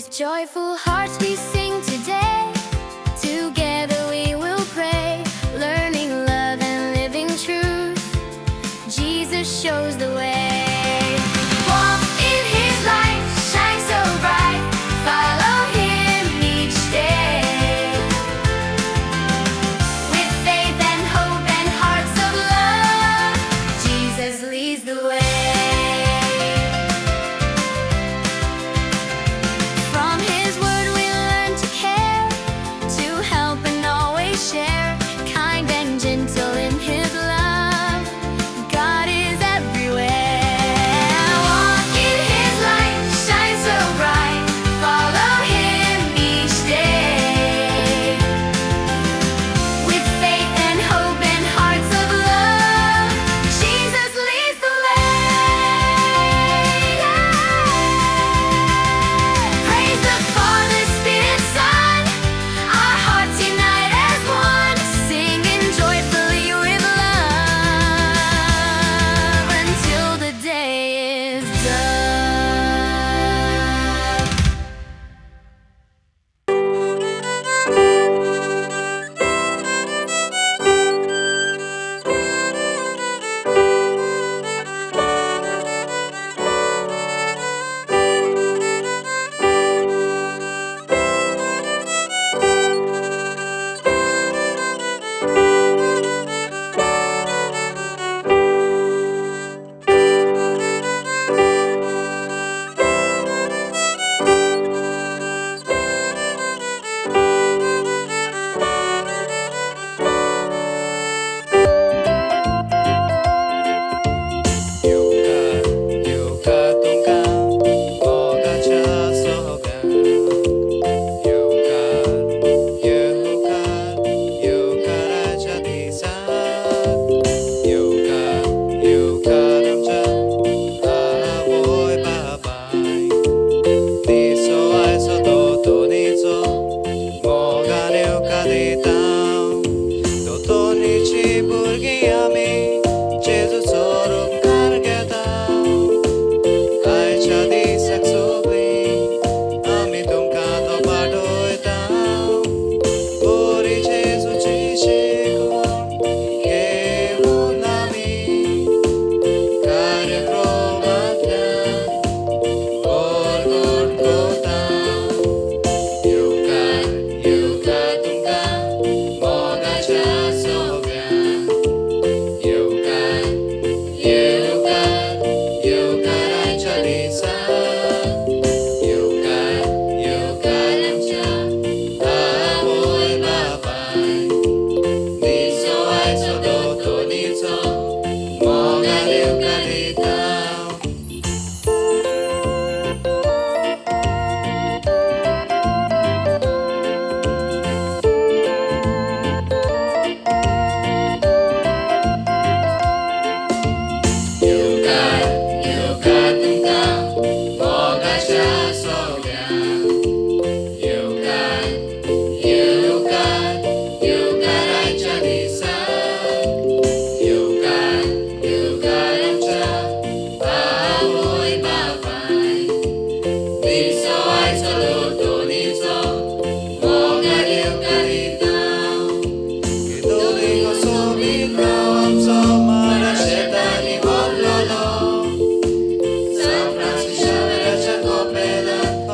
With joyful hearts we sing today. Together we will pray, learning love and living truth. Jesus shows the way. Walk in His light, shine so bright. Follow Him each day. With faith and hope and hearts of love, Jesus leads the way. From His word we learn to care, to help and always share. Kind and gentle in His love, God is everywhere. Walk in His light, shine so bright. Follow Him each day. With faith and hope and hearts of love, Jesus leads the way. Praise the Father, Spirit, Son. Our hearts unite as one, singing joyfully with love until the day is done. येवकार येवकार तुमकां मोगाच्या सगळ्यांक येवकार येवकार येवकाराच्या दिसाक येवकार येवकार आमच्या आवय बापायक दिसो आयचो दोतोनीचो मोगान येवकार दिता दोतोनीची भुरगीं आमी जेजूचो उपकार घेता आयच्या दिसाक सोबली आमी तुमकां तो पाठयता बरी जेजूची शिकवण घेवन आमी कार्यक्रमांतल्यान परगट करता येवकार येवकार तुमकां मोगाच्या सगळ्यांक येवकार येवकार येवकाराच्या दिसाक येवकार येवकार आमच्या आवय बापायक दिसो आयचो दोतोनीचो मोगान येवकार दिता. येवकार येवकार तुमकां मोगाच्या सगळ्यांक येवकार येवकार येवकाराच्या दिसाक येवकार येवकार आमच्या आवय बापायक दिसो आयचो दोतोनीचो मोगान येवकार दिता. दोरींगो सोबीत गांव आमचो माडा शेतांनी भरलेलो सान फ्रांसीस शावेराच्या कपेलांत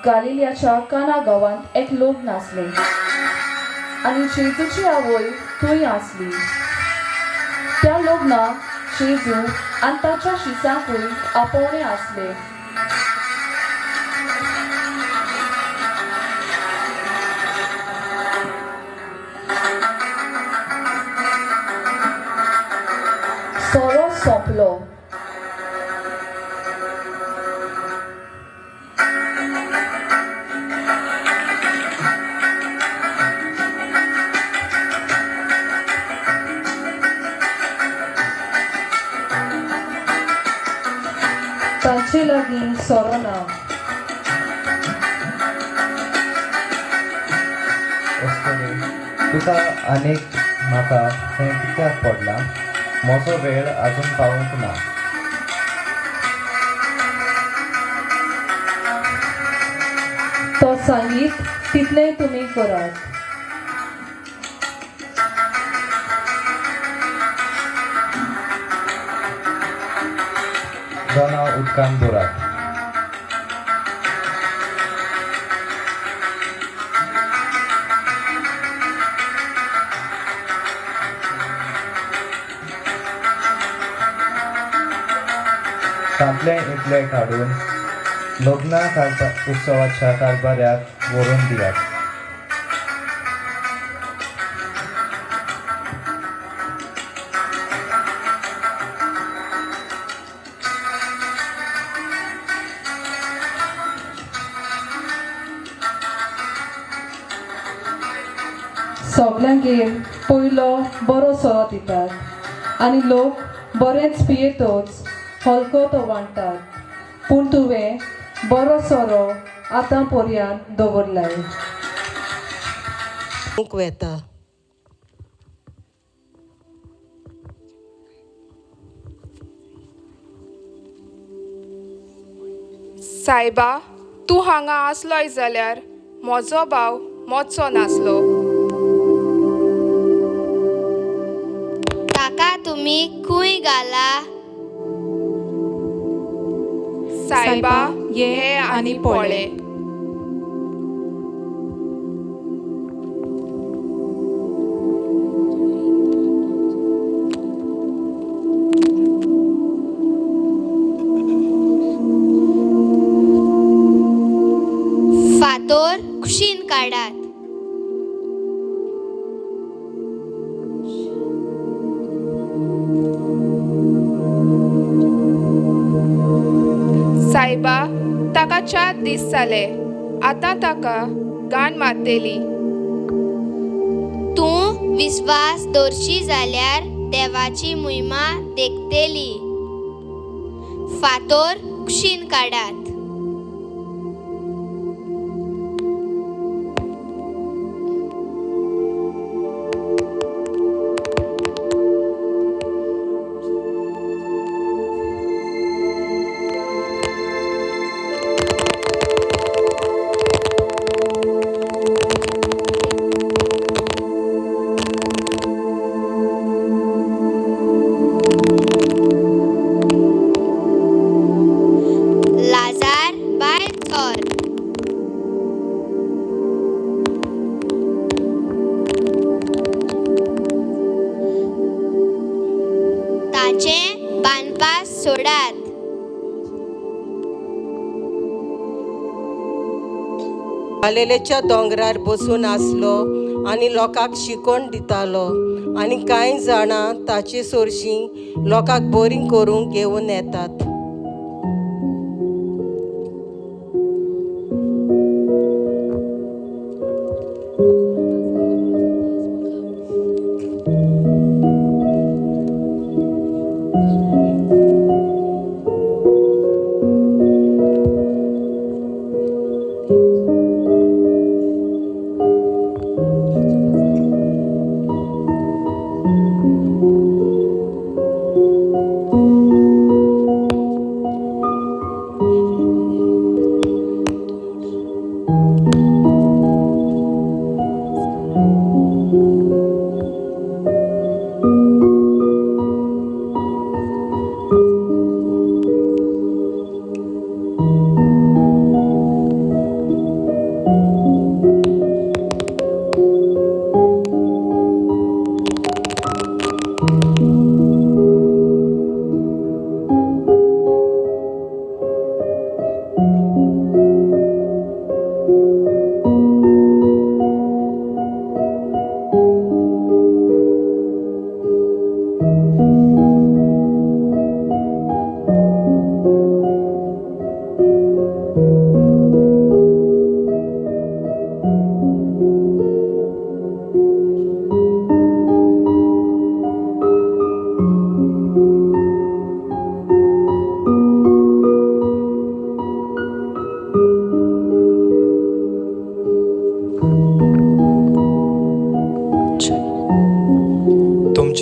गालिलियाच्या काना गांवांत एक लग्न आसलें आनी जेजूची आवय थंय आसली. त्या लग्नाक जेजू आनी ताच्या शिसांकूय आपोवणें आसलें. सोरो सोंपलो. तांचे लागीं सोरो ना. अस्तुरी, तुका आनीक म्हाका हें कित्याक पडलां? म्हजो वेळ आजून पावूंक ना. तो सांगीत तितलें तुमी करात. दोना उदकान दवरात. तांतलें इतलें काडून लग्ना कारभार उत्सवाच्या कारभाऱ्याक व्हरून दियात. सगल्यांगेर पयलो बरो सोरो दितात आनी लोक बरेंच पियेतच हलको तो वांट्टात, पूण तुवें बरो सोरो आतां पर्यंत दवरलाय. वेता. सायबा, तूं हांगा आसलोय जाल्यार म्हजो भाव मोचो नासलो. ताका तुमी खूंय घाला? सायबा, ये आनी पळय. फातोर कुशीन काडात. सायबा, ताका 4 दीस जाले, आतां ताका घाण मारतली. तूं विस्वास दवरशी जाल्यार देवाची मोहिमा देखतली. फातोर कुशीन काडात. लाजार भायर सर. ताचें बांदपास सोडात. गालिलेच्या दोंगरार बसून आसलो आनी लोकांक शिकोवन दितालो आनी कांय जाणां ताचे सरशीं लोकांक बरीं करूंक घेवन येतात.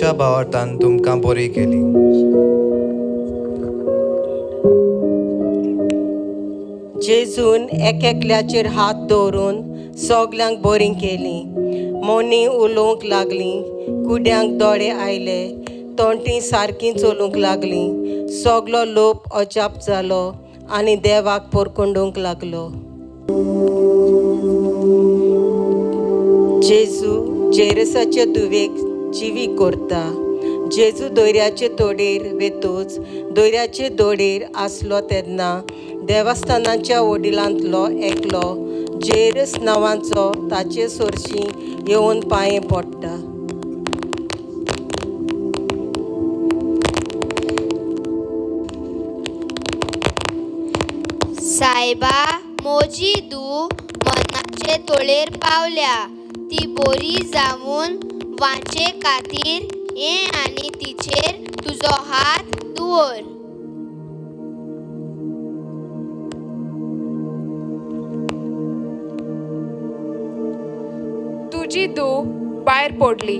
तुमच्या भावार्थान तुमकां बरी केली. जेजून एक एकल्याचेर हात दवरून सगल्यांक बरीं केलीं. मोनी उलोवंक लागलीं, कुड्यांक दोळे आयले, तोंटी सारकीं चलूंक लागलीं. सगलो लोक अजाप जालो आनी देवाक पोरकोंडूंक लागलो. जेजू जेरसाचे धुवेक जिवी करता. जेजू दोऱ्याचे तोडेर वेतूच दोऱ्याचे दोडेर आसलो तेन्ना देवस्थानाच्या वडिलांतलो एकलो जेरस नांवाचो ताचे सरशीं येवन पांये पडटा. सायबा, मोजी धूव मरणाचे तोळेर पावल्या. ती बोरी जावन वांचे खातीर ये आनी तिचेर तुजो हात दवर. तुजी धूव भायर पडली.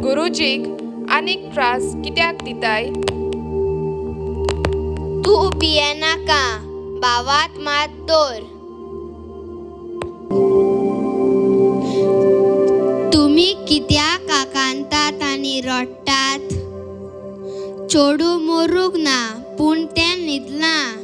गुरुजीक आनीक त्रास कित्याक दिताय? तूं भियेनाका, भावात मात दवर. तुमी कित्याक आकांतात आनी रडटात? चेडूं मरूंक ना, पूण तें न्हिदलां.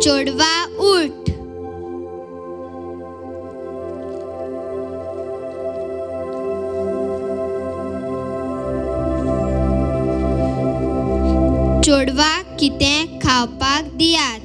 चेडवा, उठ. चेडवाक कितें खावपाक दियात.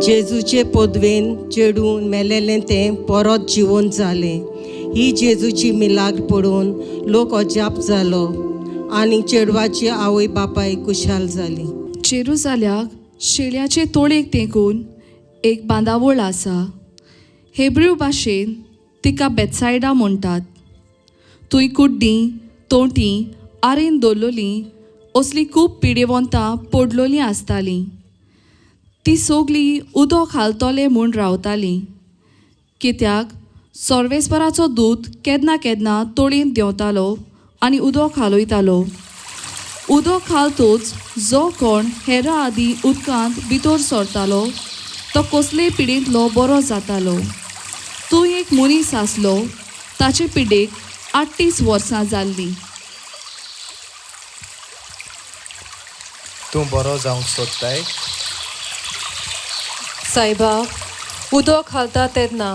जेजूचे पदवेन चेडूं मेलेलें तें परत जिवन जालें. ही जेजूची मिलाग्र पळोवन लोक अजाप जालो आनी चेडवाची आवय बापाय खुशाल जाली. जेरुजाल्याक शेळ्याचे तोळेक तेंकून एक बांदावळ आसा. हेब्रू भाशेन तिका बेत्सायडा म्हणटात. थंय कुड्डीं, तोंटी, आरेन दवरलेलीं असलीं खूब पिडेवंतां पडलोलीं आसतालीं. ती सगलीं उदक घालतले म्हूण रावतालीं, कित्याक सर्वेस्पराचो दूत केन्ना केन्ना तोळयेंत देंवतालो आनी उदक हालयतालो. उदक घालतूच जो कोण हेरा आदीं उदकांत भितर सरतालो तो कसलेय पिडेंतलो बरो जातालो. तूं एक मनीस आसलो, ताचे पिडेक 38 वर्सां जाल्लीं. तूं बरो जावंक सोदताय? सायबा, उदक घालता तेन्ना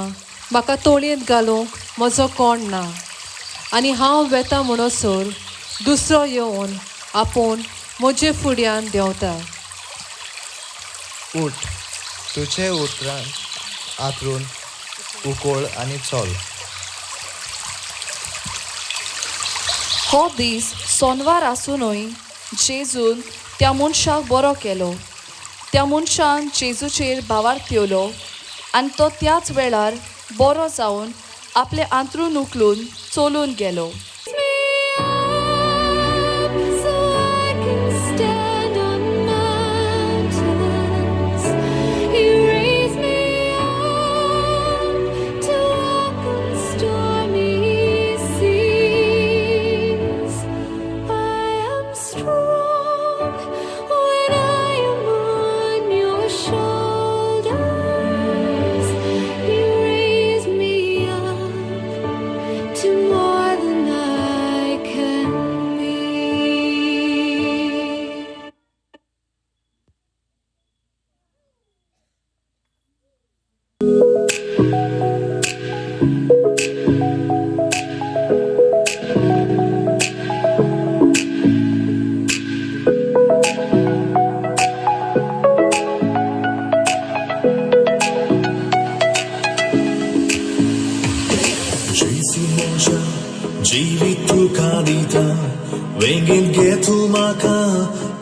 म्हाका तोळयेंत घालूंक म्हजो कोण ना आनी हांव वेता म्हणसर दुसरो येवन आपूण म्हजे फुड्यान देंवता. उठ, तुजें उतरान आतरून उकोळ आनी चल. हो दीस सोनवार आसुनूय जेजून त्या मनशाक बरो केलो. त्या मनशान जेजूचेर भावार्थ येवलो आनी तो त्याच वेळार बरो जावन आपलें आंतरून उखलून चलून गेलो. So I can stand on mountains. You raise me up to walk on stormy seas. I am strong when I am on your shoulders. You raise me up to more than I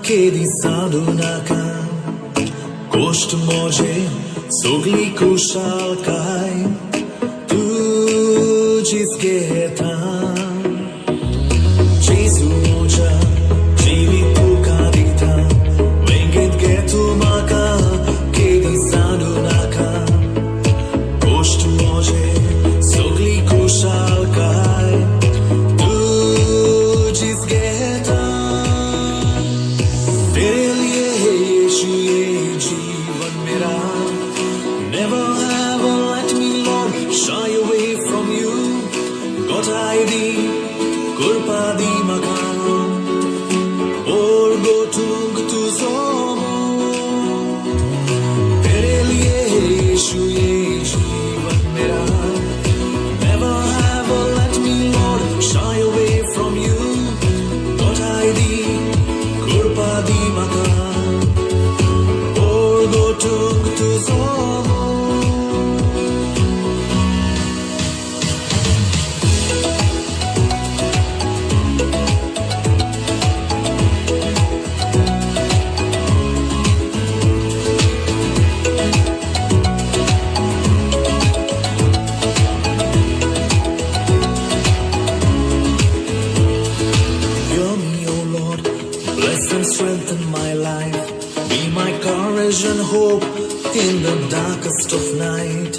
केदी सादू नाका cost मोजे सगली कुशालकाय तुजीच घेता जेजू म्हज्या जिवीत तुका दिता वेंगेत घे तूं म्हाका केदी सादू नाका कोश्ट मोजे सगली कुशालकाय तुजीच घेता तेरे लिए है यीशु ये जीवन मेरा. Never ever let me, Lord, shy away from you. गोठाय दी कृपा दी म्हाका ओरगोटूंक तुजो मोग. तेरे लिए है यीशु ये जीवन मेरा. Never ever let me, Lord, shy away from you. गोठाय दी कृपा दी म्हाका ओरगोटूंक तुजो मोग. Hear me, O Lord, bless and strengthen my life. Be my courage and hope in the darkest of night.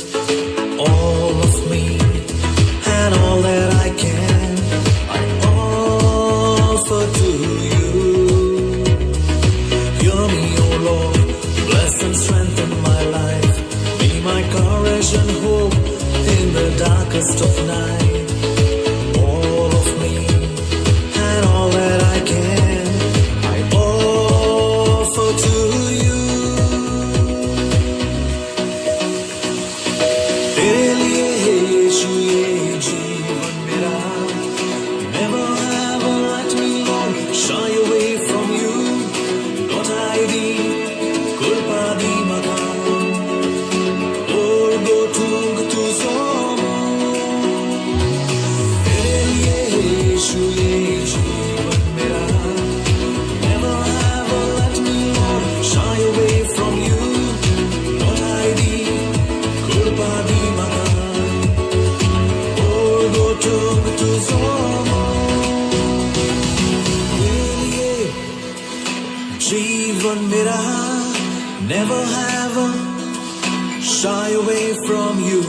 All of me and all that I can, I offer to you. Hear me, O Lord, bless and strengthen my life. Be my courage and hope in the darkest of night. All of me and all that I can, I offer to you. तेरे लिए है यीशु ये जीवन मेरा. Never ever let me, Lord, shy away from you. गोठाय दी कृपा दी म्हाका ओरगोटूंक तुजो मोग. तेरे लिए है यीशु ये जीवन मेरा. Never ever let me, Lord, shy away from you. गोठाय दी कृपा दी म्हाका ओरगोटूंक तुजो मोग. तेरे लिए जीवन मेरा. Never ever shy away from you.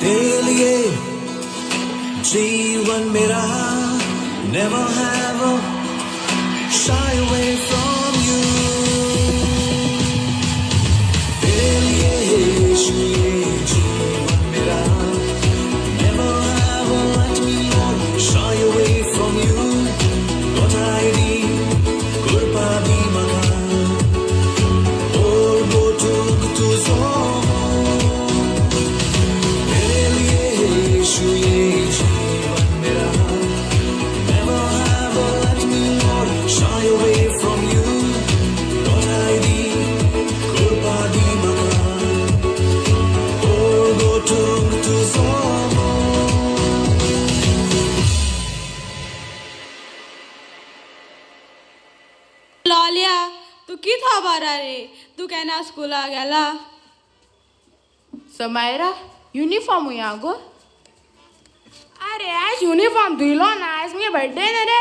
तेरे लिए जीवन मेरा. Never ever shy away from you. तेरे लिए है यीशु ये जीवन मेरा. Never ever let me, Lord, shy away from you. गोठाय दी कृपा दी म्हाका ओरगोटूंक तुजो मोग. तेरे लिए है यीशु ये जीवन मेरा. Never ever let me, Lord, shy away from you. गोठाय दी कृपा दी म्हाका ओरगोटूंक तुजो मोग. लॉल्या, तूं कित खबर रे? तूं केन्ना स्कुला गेला? समायरा, युनिफॉर्म या गो. अरे, आयज युनिफॉर्म धुयलो ना. आयज मुगे बर्थडे न्ही रे.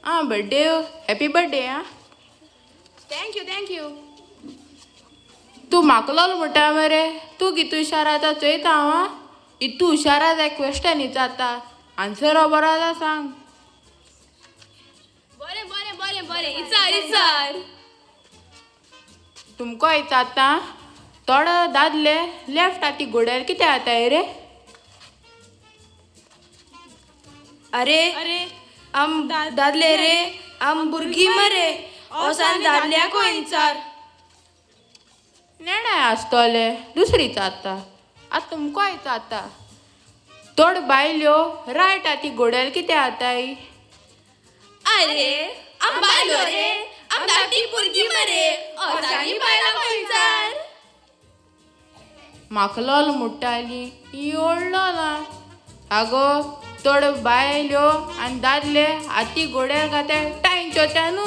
आं, बर्थडे. Happy birthday. आं, thank you, thank you. तूं म्हाका म्हणटा मरे. तूं कितू हुशार आतां चोयता हांव. आं, इतू हुशार आसा. क्वेश्चन विचारता, आन्सर खबर आसा, सांग. बरें बरें बरें बरें, इचार इचार. तुमकां विचारता, थोडो दादले लेफ्ट हाती घोड्यार कितें जाताय रे? अरे, आम दादले रे, आम भुरगीं मरे. ओसान दादल्याको विचार. नेणाय आसतोले. दुसरी विचारता. आतां तुमकां विचारता, थोड बायल्यो रायट हाती घोड्यार कितें जाताय? अरे, आम बायलो रे, आम धाकटी भुरगीं मरे. ओसानी बायलांको विचार. म्हाका लोल म्हणटाली ही ओडलो ना. आगो, थोड बायल्यो आनी दादले हाती घोड्यार घाताय टायम चोता न्हू.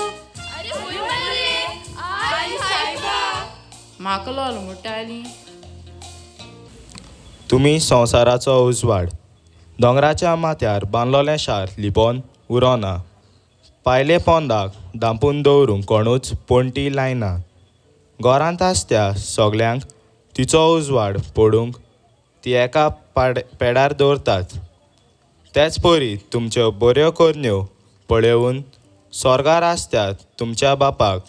म्हाका लोल म्हणटाली. तुमी संवसाराचो उजवाड. दोंगराच्या माथ्यार बांदलोलें शार लिपोन उरोना. पायले पोंदाक धांपून दवरूंक कोणूच पणटी लायना. घरांत आसत्या सगल्यांक तिचो उजवाड पडूंक ती एका पेडार दवरतात. तेच परी तुमच्यो बऱ्यो करण्यो पळोवन स्वर्गार आसत्या तुमच्या बापाक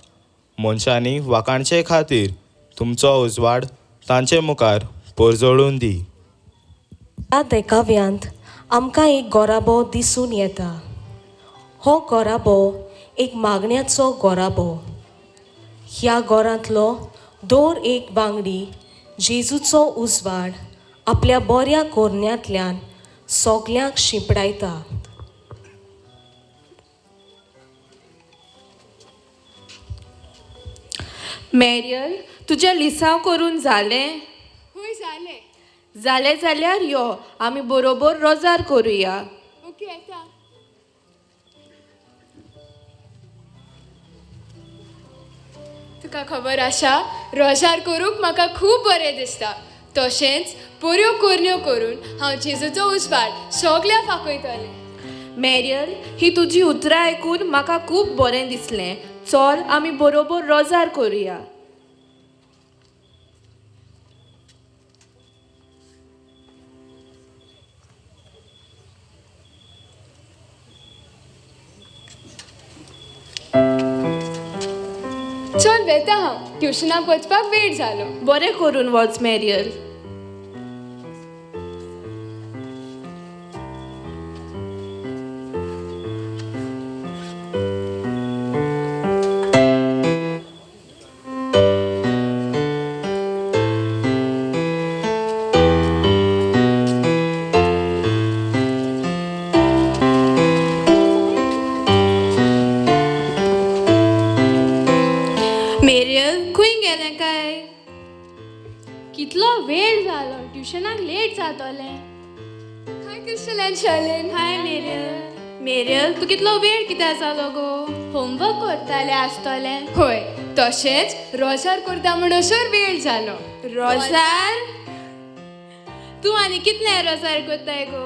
मनशांनी वाखाणचे खातीर तुमचो उजवाड तांचे मुखार परजळून दी. ह्या देखाव्यांत आमकां एक गोराबो दिसून येता. हो गोराबो एक मागण्याचो गोराबो. ह्या गोरांतलो दर एक वांगडी जेजूचो उजवाड आपल्या बऱ्या कोरण्यांतल्यान सगल्यांक शिंपडायता. मेरियल, तुजें लिसांव करून जालें? हूय जालें. जालें जाल्यार यो, आमी बरोबर रोजार करुया. ओके येता. तुका खबर आसा, रोजार करूंक म्हाका खूब बरें दिसता. तशेंच बऱ्यो करण्यो करून हांव जेजूचो उजवाड सगळ्या फांकयतलें. मेरियल, ही तुजी उतरां आयकून म्हाका खूब बरें दिसलें. चल आमी बरोबर रोजार करुया. चल वेता हांव, ट्युशनाक वचपाक वेळ जालो. बरें करून वच मेरियल. मेरियल, खंय गेलें काय? कितलो वेळ जालो, ट्युशनाक लेट जातलें. Hi Crystal and Sherlyn. Hi Mariel. Mariel, तूं कितलो वेळ कित्याक जालो गो? होमवर्क करतालें आसतलें. हय, तशेंच रोजार करता म्हणसर वेळ जालो. रोजार? तूं आनी कितलें रोजार करताय गो?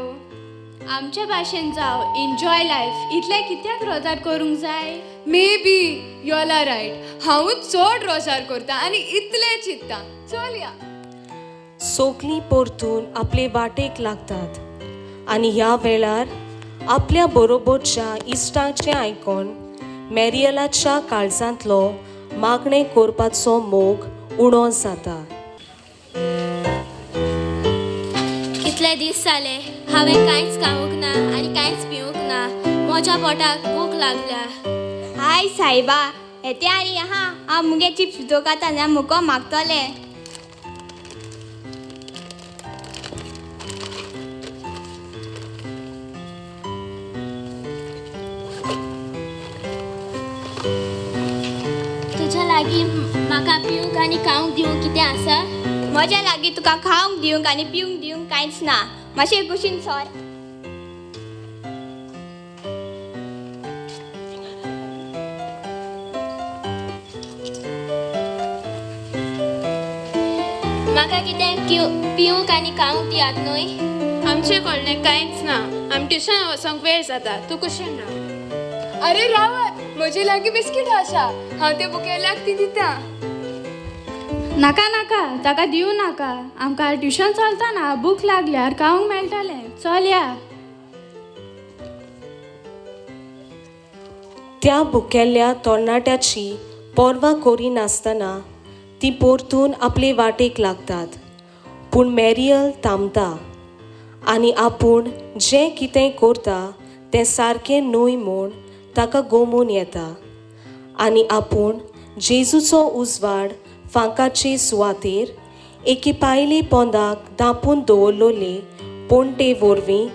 आमच्या भाशेन जावं, एन्जॉय लायफ, इतलें कित्याक रोजार करूंक जाय? Maybe y'all are right. हांवूच चड रोजार करता आनी इतलें चिंत्ता. चल या. सगलीं परतून आपले वाटेक लागतात आनी ह्या वेळार आपल्या बरोबरच्या इश्टांचें आयकून मेरियलाच्या काळजांतलो मागणें करपाचो मोग उणो जाता. कितले दीस जाले हांवें कांयच खावंक ना आनी कांयच पिवंक ना. म्हज्या पोटाक भूक लागल्या. हाय सायबा, हेते आनी आहा हांव मुगे चिप्स दोकाता मुको मागतलें. तुज्या लागीं म्हाका पिवंक आनी खावंक दिवंक कितें आसा? म्हज्या लागीं तुका खावंक दिवंक आनी पिवंक दिवंक कांयच ना. मातशें कुशीन सर. म्हाका कितें पिवंक आनी खावंक दियात न्हय? आमचें कडलें कांयच ना. आमी ट्युशन वचोंक वेळ जाता. तूं कुशीन राव. अरे रावात, म्हजे लागीं बिस्कीट आसा, हांव ते बुकेल्याक ती दिता. नाका नाका, ताका दिवं नाका. आमकां ट्युशन चलता ना, भूक लागल्यार खावंक मेळटलें. चल या. त्या भुकेल्ल्या तरणाट्याची पर्वा करिनासतना ती परतून आपले वाटेक लागतात. पूण मेरियल थांबता आनी आपूण जें कितें करता तें सारकें न्हय म्हूण ताका गोमून येता आनी आपूण जेजूचो उजवाड फांकाचे सुवातेर एके पायले पोंदाक धांपून दवरलोले पणटे वरवीं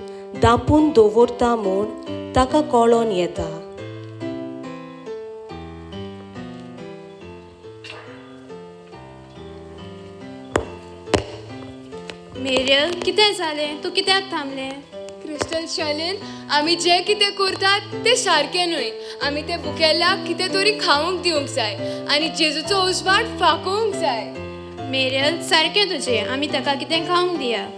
धांपून दवरता म्हूण ताका कळोन येता. मेरियल, कितें जालें? तूं कित्याक थांबलें? क्रिस्टल शर्लिन, आमी जें कितें करतात तें सारकें न्हय. आमी ते भुकेल्ल्याक कितें तरी खावंक दिवंक जाय आनी जेजूचो उजवाड फांकोवंक जाय. मेरियल, सारकें तुजें. आमी ताका कितें खावंक दिया.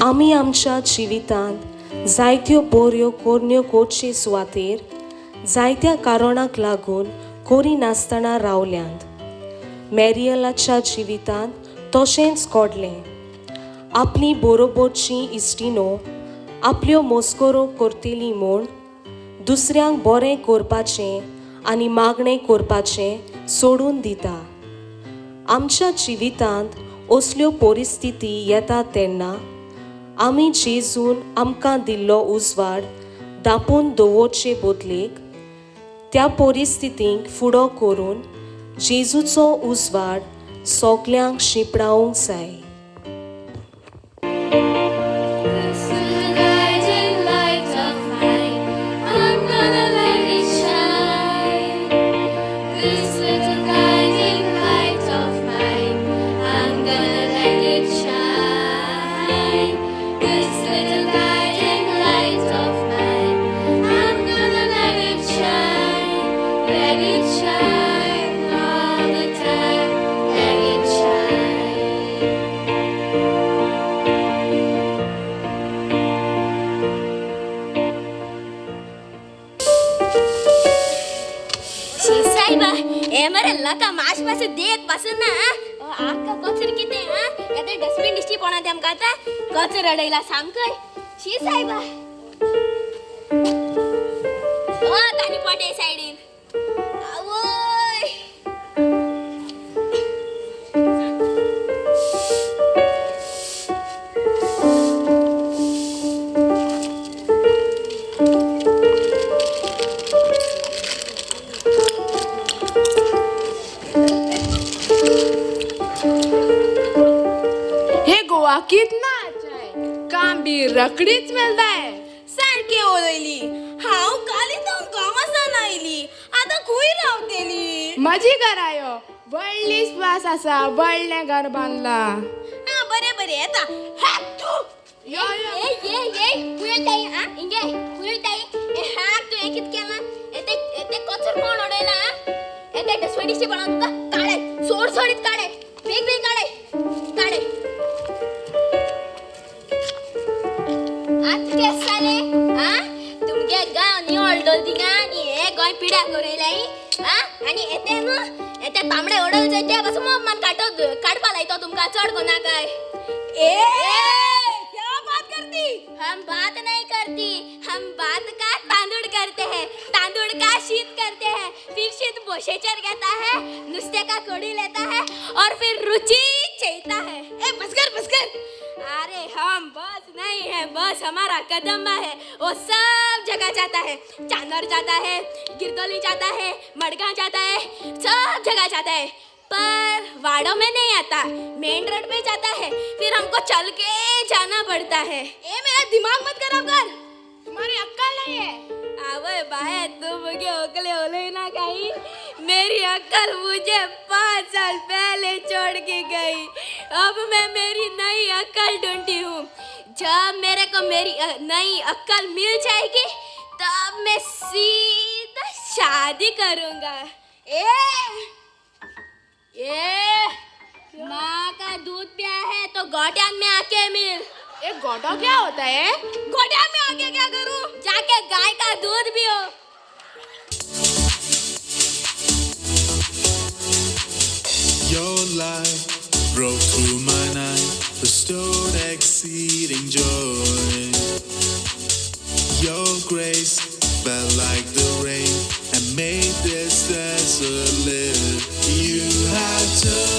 आमी आमच्या जिवितांत जायत्यो बऱ्यो कोरण्यो करचे सुवातेर जायत्या कारणाक लागून करिनासतना रावल्यांत. मॅरियलाच्या जिवितांत तशेंच घडलें. आपली बरोबरची इश्टिणो आपल्यो मस्करो करतली म्हूण दुसऱ्यांक बरें करपाचें आनी मागणें करपाचें सोडून दिता. आमच्या जिवितांत असल्यो परिस्थिती येता तेन्ना आमी जेजून आमकां दिल्लो उजवाड दापून दवरचे बदलेक त्या परिस्थितींक फुडो करून जेजूचो उजवाड सगल्यांक शिंपडावंक जाय. This little guiding light of mine, I'm gonna let it shine. This little guiding light of mine, I'm gonna let it shine. This little guiding light of mine, I'm gonna let it shine. Let it shine all the time. Let it shine. शी सायबा, हे मरे लका माश पासून देख पासून ना आक्का कचर कितें हा, येते डस्टबीन दिश्टी पडना तेमकां आतां कचर अडयला सामकोय. शी सायबा, ओ ताणी पटे सायडीन. आवय, हे गोवा कितना अच्छा है, काम भी रकडीच मिलता है. सारकें उलयली. हांव कालितांव गांवासान आयली, आतां खंय रावतली? म्हजी घरा यो, व्हडली स्वास आसा, व्हडलें घर बांदलां. आं बरें बरें येता. यो यो. ये ये ये खुंय वयताय आ, हिंगे खुंय वयताय? हे हाक तुवें कितें केलां? येते येते कचर कोण उडयला आ? येते डस्टबीन दिश्टी पडना तुका? काडे सोड सोडीत काडे, बेग बेग काडे काडे. आतां केस जालें आ? तुमगे गांव निवळ दवरता थिंगा आनी हे गोंय पिड्यार करयलाय आ? आनी येते न्हू येते तांबडे उडयल जाय ते पासून मान काडटो काडपा लायतो तुमकां चड कोनाकाय. ए क्या बात करती? हम बात नहीं करती, हम बात का तांदूळ करते हैं, तांदूळ का शीत करते हैं, फिर शीत बोशेचर घेता है, नुस्ते का कोड़ी लेता है और फिर रुचि चेता है. ए बस कर बस कर. अरे हम बस नहीं है, बस हमारा कदम्बा है, वो सब जगह जाता है. चांदर जाता है, गिरदोली जाता है, मडगांव जाता है, सब जगह जाता है, पर वाड़ों में नहीं आता, मेन रोड पे जाता है, फिर हमको चल के जाना पड़ता है. ए मेरा दिमाग मत खराब कर. तुम्हारी अक्कल नहीं है. आवय बाय, तू मुझे ओकले ओले ना कहीं. मेरी अक्कल मुझे 5 साल पहले छोड़ के गई. अब मैं मेरी नई अक्कल ढूंढती हूँ. जब मेरे को मेरी नई अक्कल मिल जाएगी तब मैं सीधा शादी करूँगा. ए ए माँ का दूध पिया है तो गौटियान में आके मिल. ये गोटा क्या होता है? गोटियान में आके क्या करूँ? जाके गाय का दूध पियो. Your light broke through my night, restored exceeding joy. Your grace fell like the rain and made this desert live. You have turned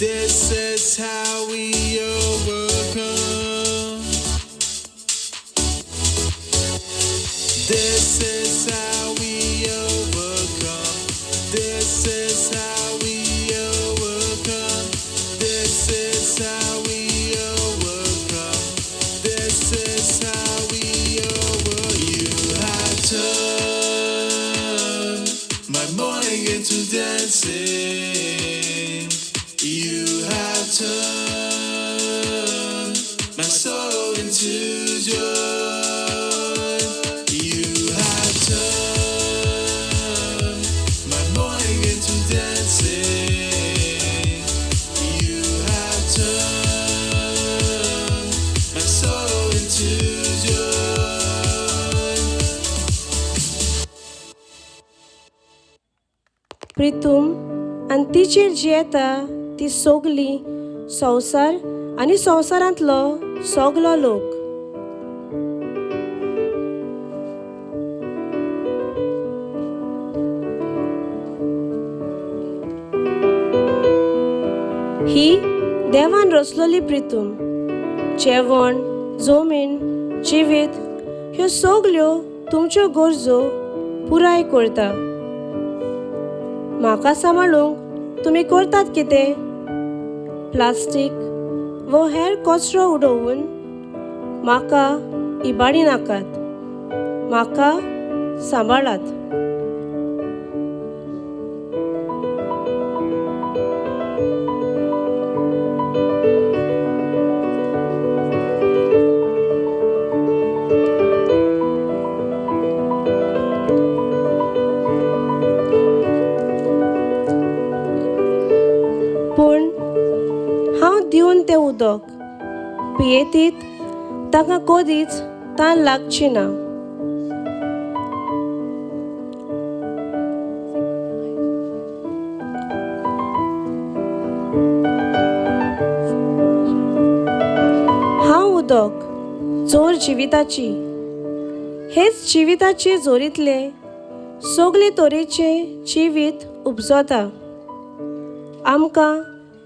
This is how we overcome. This is how we overcome. This is how we overcome. This is how we overcome. This is how we overcome. You have turned my mourning into dancing. You have turned my sorrow into joy. You have turned my mourning into dancing. You have turned my sorrow into joy. Pritum आनी तिचेर जियेता ती सोगली संवसार आनी संवसारांतलो सगलो लोक. ही देवान रचलोली प्रितूम जेवण, जमीन, जिवीत ह्यो सगल्यो तुमच्यो गरजो पुराय करता. म्हाका सांबाळूंक तुमी करतात कितें? प्लास्टीक वो हेर कचरो उडोवन म्हाका इबाडी नाकात, म्हाका सांबाळात. पूण हांव दिवन तें उदक पियेतीत तांकां कदीच तान लागची ना. हांव उदक जोर जिविताची, हेच जिविताचे जोरींतले सगळे तरेचे जिवीत उपजता. आमकां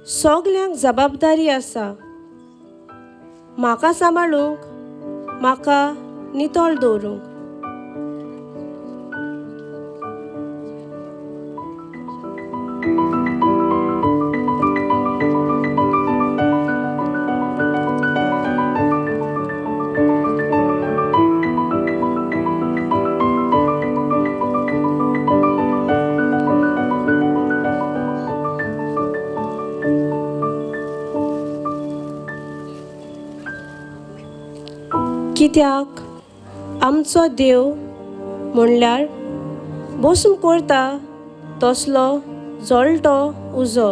सगल्यांक जबाबदारी आसा म्हाका सांबाळूंक, म्हाका नितळ दवरूंक. कित्याक आमचो देव म्हणल्यार बसून करता तसलो जळटो उजो.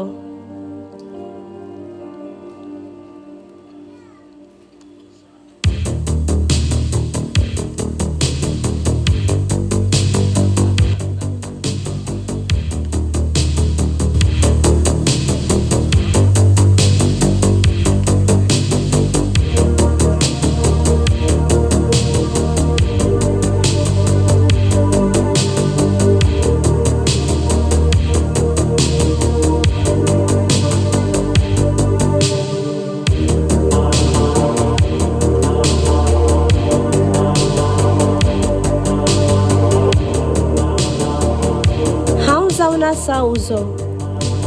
आसा उजो,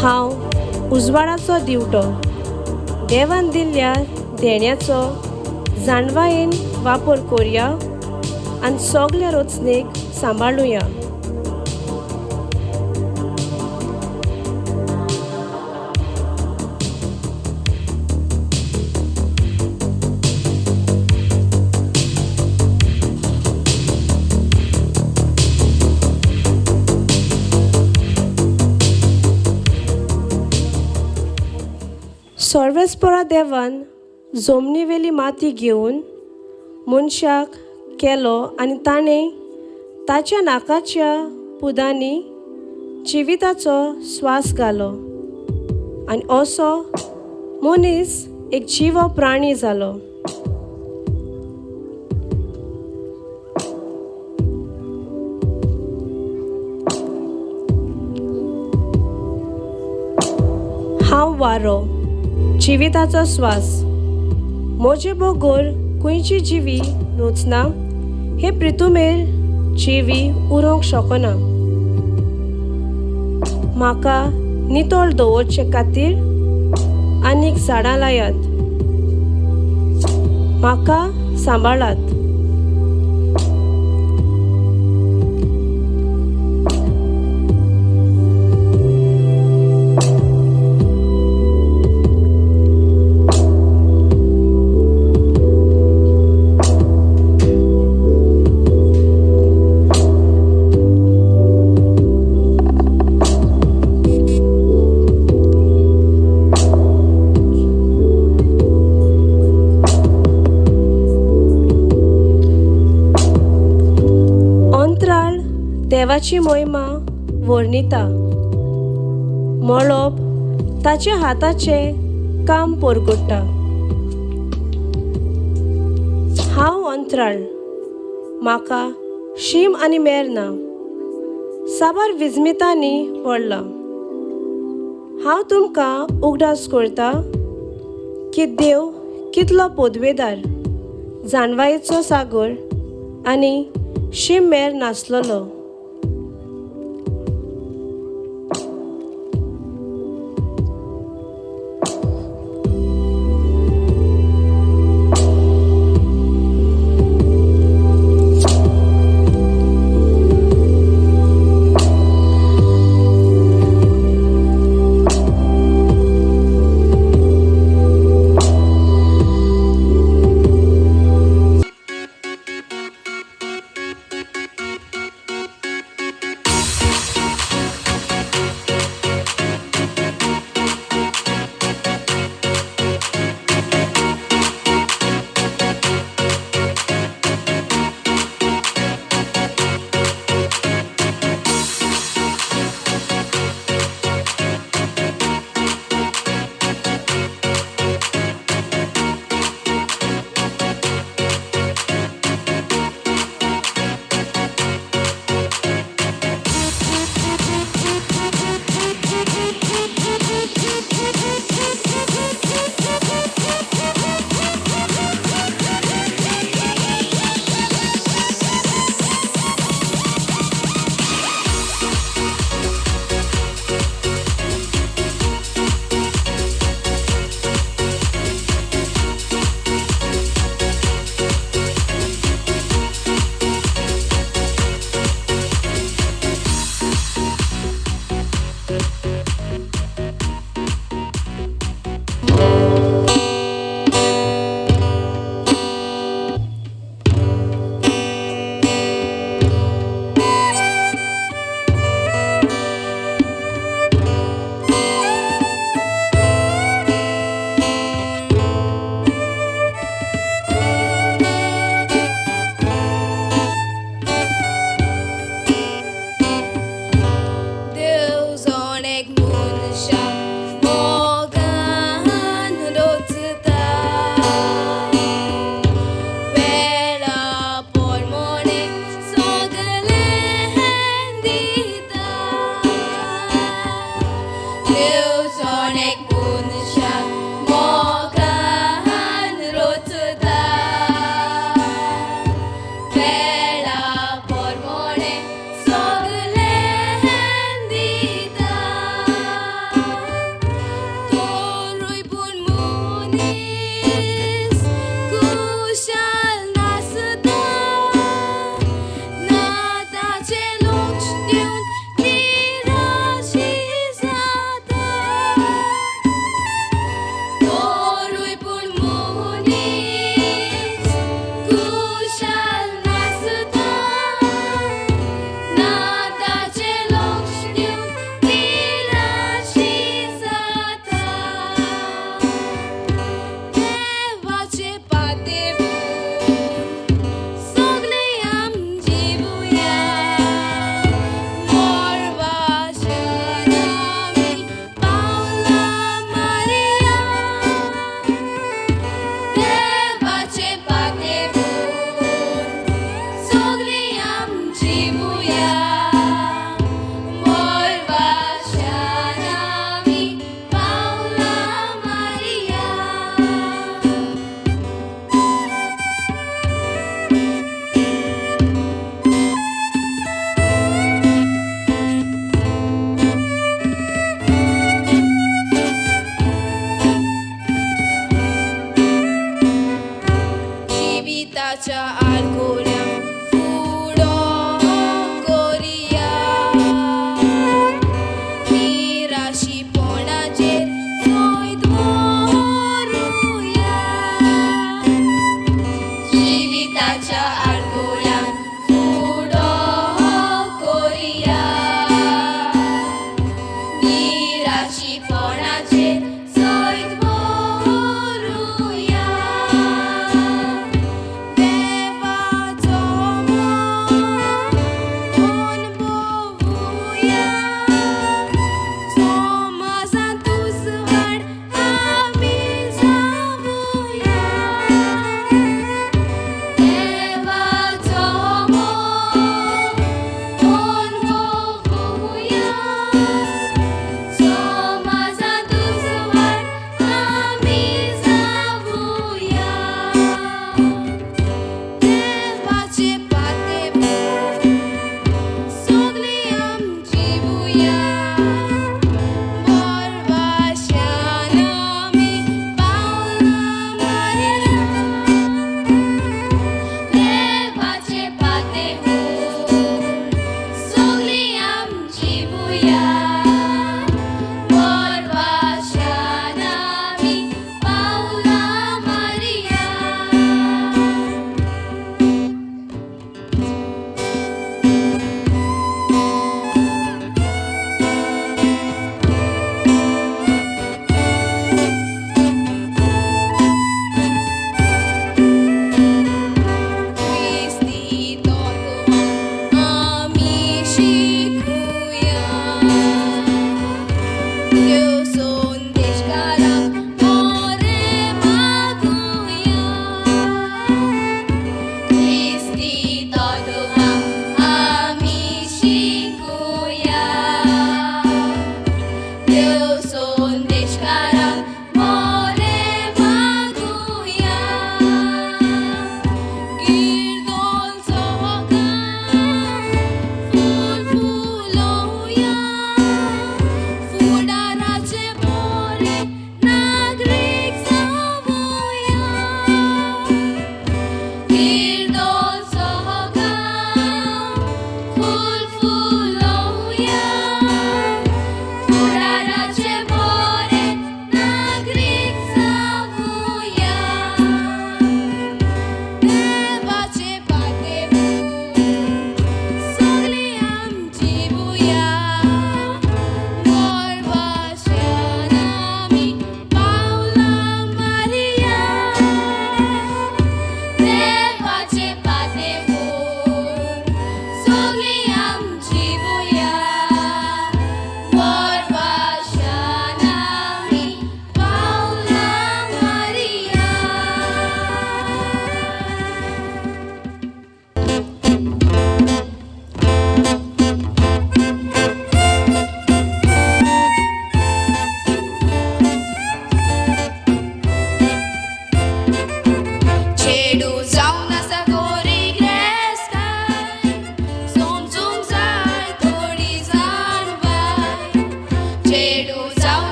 हांव उजवाडाचो दिवटो. देवान दिल्ल्या देण्याचो जाणवायेन वापर करया आनी सगल्या रचणेक सांबाळुया. सर्वेस्परा देवान जमनीवेली माती घेवन मनशाक केलो आनी ताणें ताच्या नाकाच्या पुदांनी जिविताचो स्वास घालो आनी असो मनीस एक जिवो प्राणी जालो. हांव हांव वारो, जिविताचो स्वास. म्हजे बगर खंयची जिवी रुचना हे प्रितुमेर जिवी उरोंक शकना. म्हाका नितळ दवरचे खातीर आनीक झाडां लायात. म्हाका सांबाळात. देवाची मोहिमा वर्णिता, मळब ताच्या हाताचें काम परगट्टा. हांव अंतराळ, म्हाका शीम आनी मेर ना, साबार विजमितांनी पडलां. हांव तुमकां उगडास करता की देव कितलो पदवेदार, जाणवायेचो सागर आनी शीम मेर नासलेलो. दिवन निराशी जाता.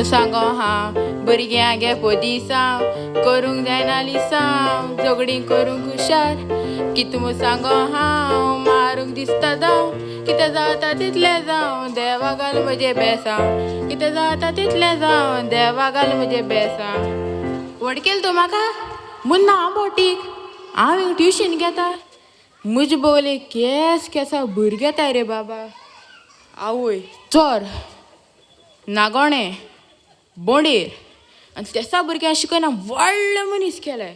कित सांगो हांव भुरग्यां गे पोदिसांव करूंक जायना लिसांव झगडीं करूंक हुशार कित सांगो हांव मारूंक दिसता जावं कितें जाता तितलें जावं देवा घाल म्हजें बेसांव कितें जाता तितलें जावं देवा घाल म्हजें बेसांव वडकेल तूं म्हाका मुन्ना हांव बोटीक हांव हिंग ट्युशन घेता म्हजे बोगले केस केसा भुरगे येताय रे बाबा आवय चोर नागोणें बोंडेर आनी तेसा भुरग्यांक शिकयना व्हडलो मनीस केलाय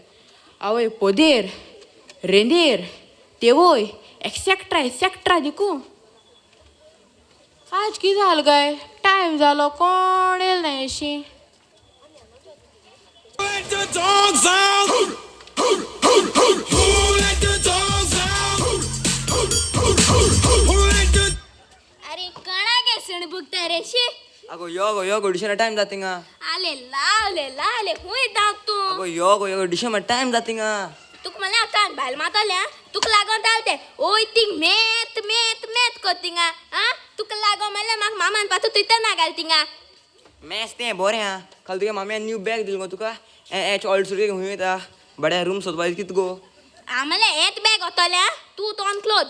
आवय पोदेर रेंदेर तेवोय एक्सेक्ट्रा एक्सेक्ट्रा दिकू आज कितें जालें काय टायम जालो कोण येयलो ना Yeshi Let the dogs out? Who let the dogs out? Who let the अरे कणा सण बुकता रे शी. अगो यो गो यो गो ट्युशना टायम जाता थिंगा. आले लावले लावले हुंय धांव तूं. अगो यो गो यो गो ट्युशन टायम जाता थिंगा. तुका म्हणल्यार आतां भायल मातलें तुका लागोन जालें तें ओय तींग मेत मेत मेत कोत थिंगा. आं तुका लागोन म्हणल्यार म्हाका मामान पातू तुयता ना घाल थिंगा. मॅच तें बरें आहा. काल तुगे मामयान न्यू बॅग दिल गो तुका. एच ऑल्ड सुरगे हुंय वयता बड्या रूम सोदपा कित गो. आं म्हणल्यार हेत बॅग वतलें तूं तोंड क्लोज.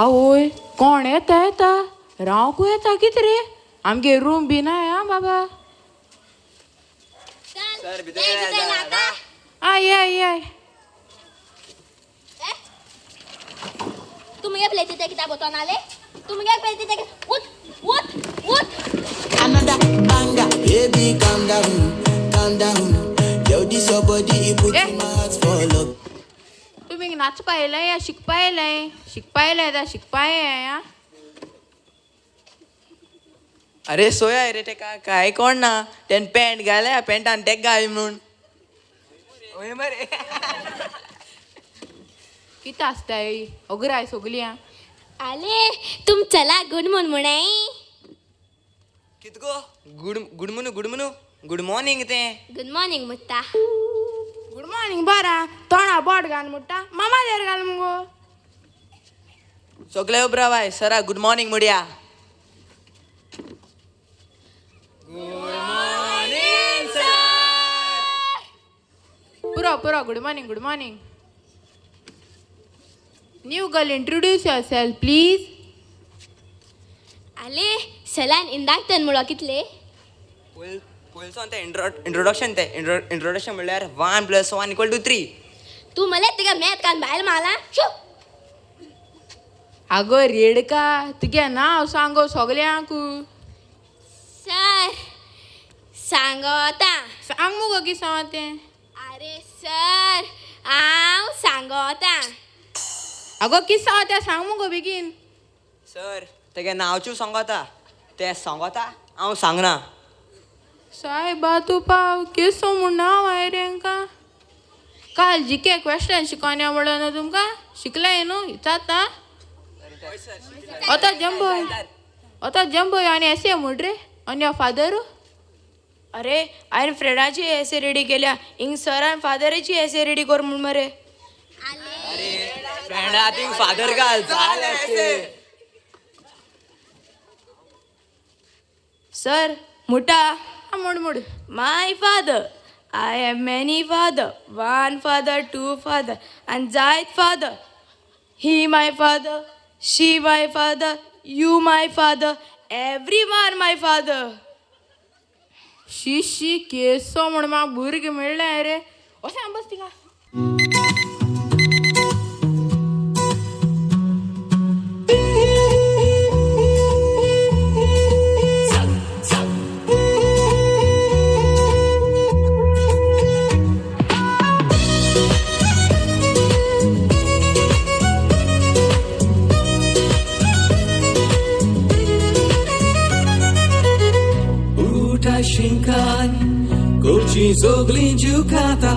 आवय कोण येता येता रावंकूय येता कितें रे आमगे रूम बी ना आं बाबा. सर भितर आं ये ये तूं मुगे प्लेटी ते कित्याक वचोन आले तूं मुगे प्लेटी ते उठ उठ उठ. Another banger, baby, calm down, calm down. Yo, this your body, it put in my heart for love. तुमी नाचपा येयलाय या शिकपा येयलाय? शिकपा येयलाय जाल्यार शिकपा येयाय आं. अरे सोया रे तेका काय कोण ना तेन पॅन्ट घाल्या पॅन्टान तेक घाल म्हणून. ओय मरे कितें आसताय अगराय सगळीं आं. आले तुम चला गुड म्हूण म्हणाय. कित गो गुड गुड म्हणू गुड म्हणू गुड मॉर्निंग तें. गुड मॉर्निंग मुत्ता. गुड मॉर्निंग बरा तोंडा बोट घाल मुट्टा मामा देर घाल मुगो. सगळे उबरा बाय सरा गुड मॉर्निंग मुड्या. Good morning sir. पुरो पुरो good morning good morning. New girl introduce yourself please. आले सलान इंदाक मुळो कितले पयलसोन तें इंट्रोडक्शन तें इंट्रोडक्शन म्हणल्यार 1 + 1 = 3. तूं म्हणल्यार तुगे मॅथ कान भायल माला. आगो रेडका तुगे नांव सांगो सगल्यांक. सर सांगता. सांग मुगो कितें सांग तें. आरे सर हांव सांगता. आगो कितें सांग तें सांग मुगो बेगीन. सर तेगे नांवचू सांगता तें सांगता हांव सांगना. सायबा तूं पाव केसो म्हूण नांव हांवें रे हांकां. काल जीके क्वेश्चन शिकोन या म्हणलो न्हू तुमकां शिकलें न्हू विचारता. आतां जंबोय आतां जंबोय आनी एसे म्हूण रे आनी यो फादर. अरे हांवें फ्रेंडाची एसे रेडी केल्या हिंग सरान फादराची एसे रेडी कर म्हूण मरे. फ्रेंडा थिंग फादर घाल सर मुटा मुड मुड. My father I have many father 1 father 2 father आनी जायत father. He my father she my father you my father every one my father. शी शी केसो म्हूण म्हाका भुरगें मेळ्ळें रे. वच बस थिंगा. Kochi soglin giocata,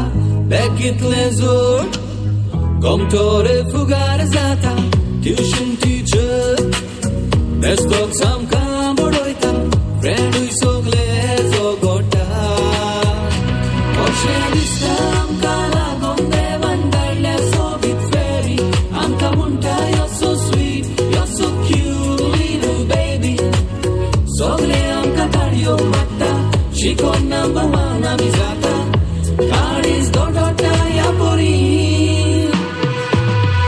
beckit lezor, comtore fugare zata, tuition teacher, desktop samka boroita, friend ui sogle zogota. Oshe distam kala gonde vandarle sobit ferry, amka munta you're so sweet, you're so cute little baby, sogle amka. मागता शिकोन number one आमी जाता काळीज दोडोटा ह्या पोरी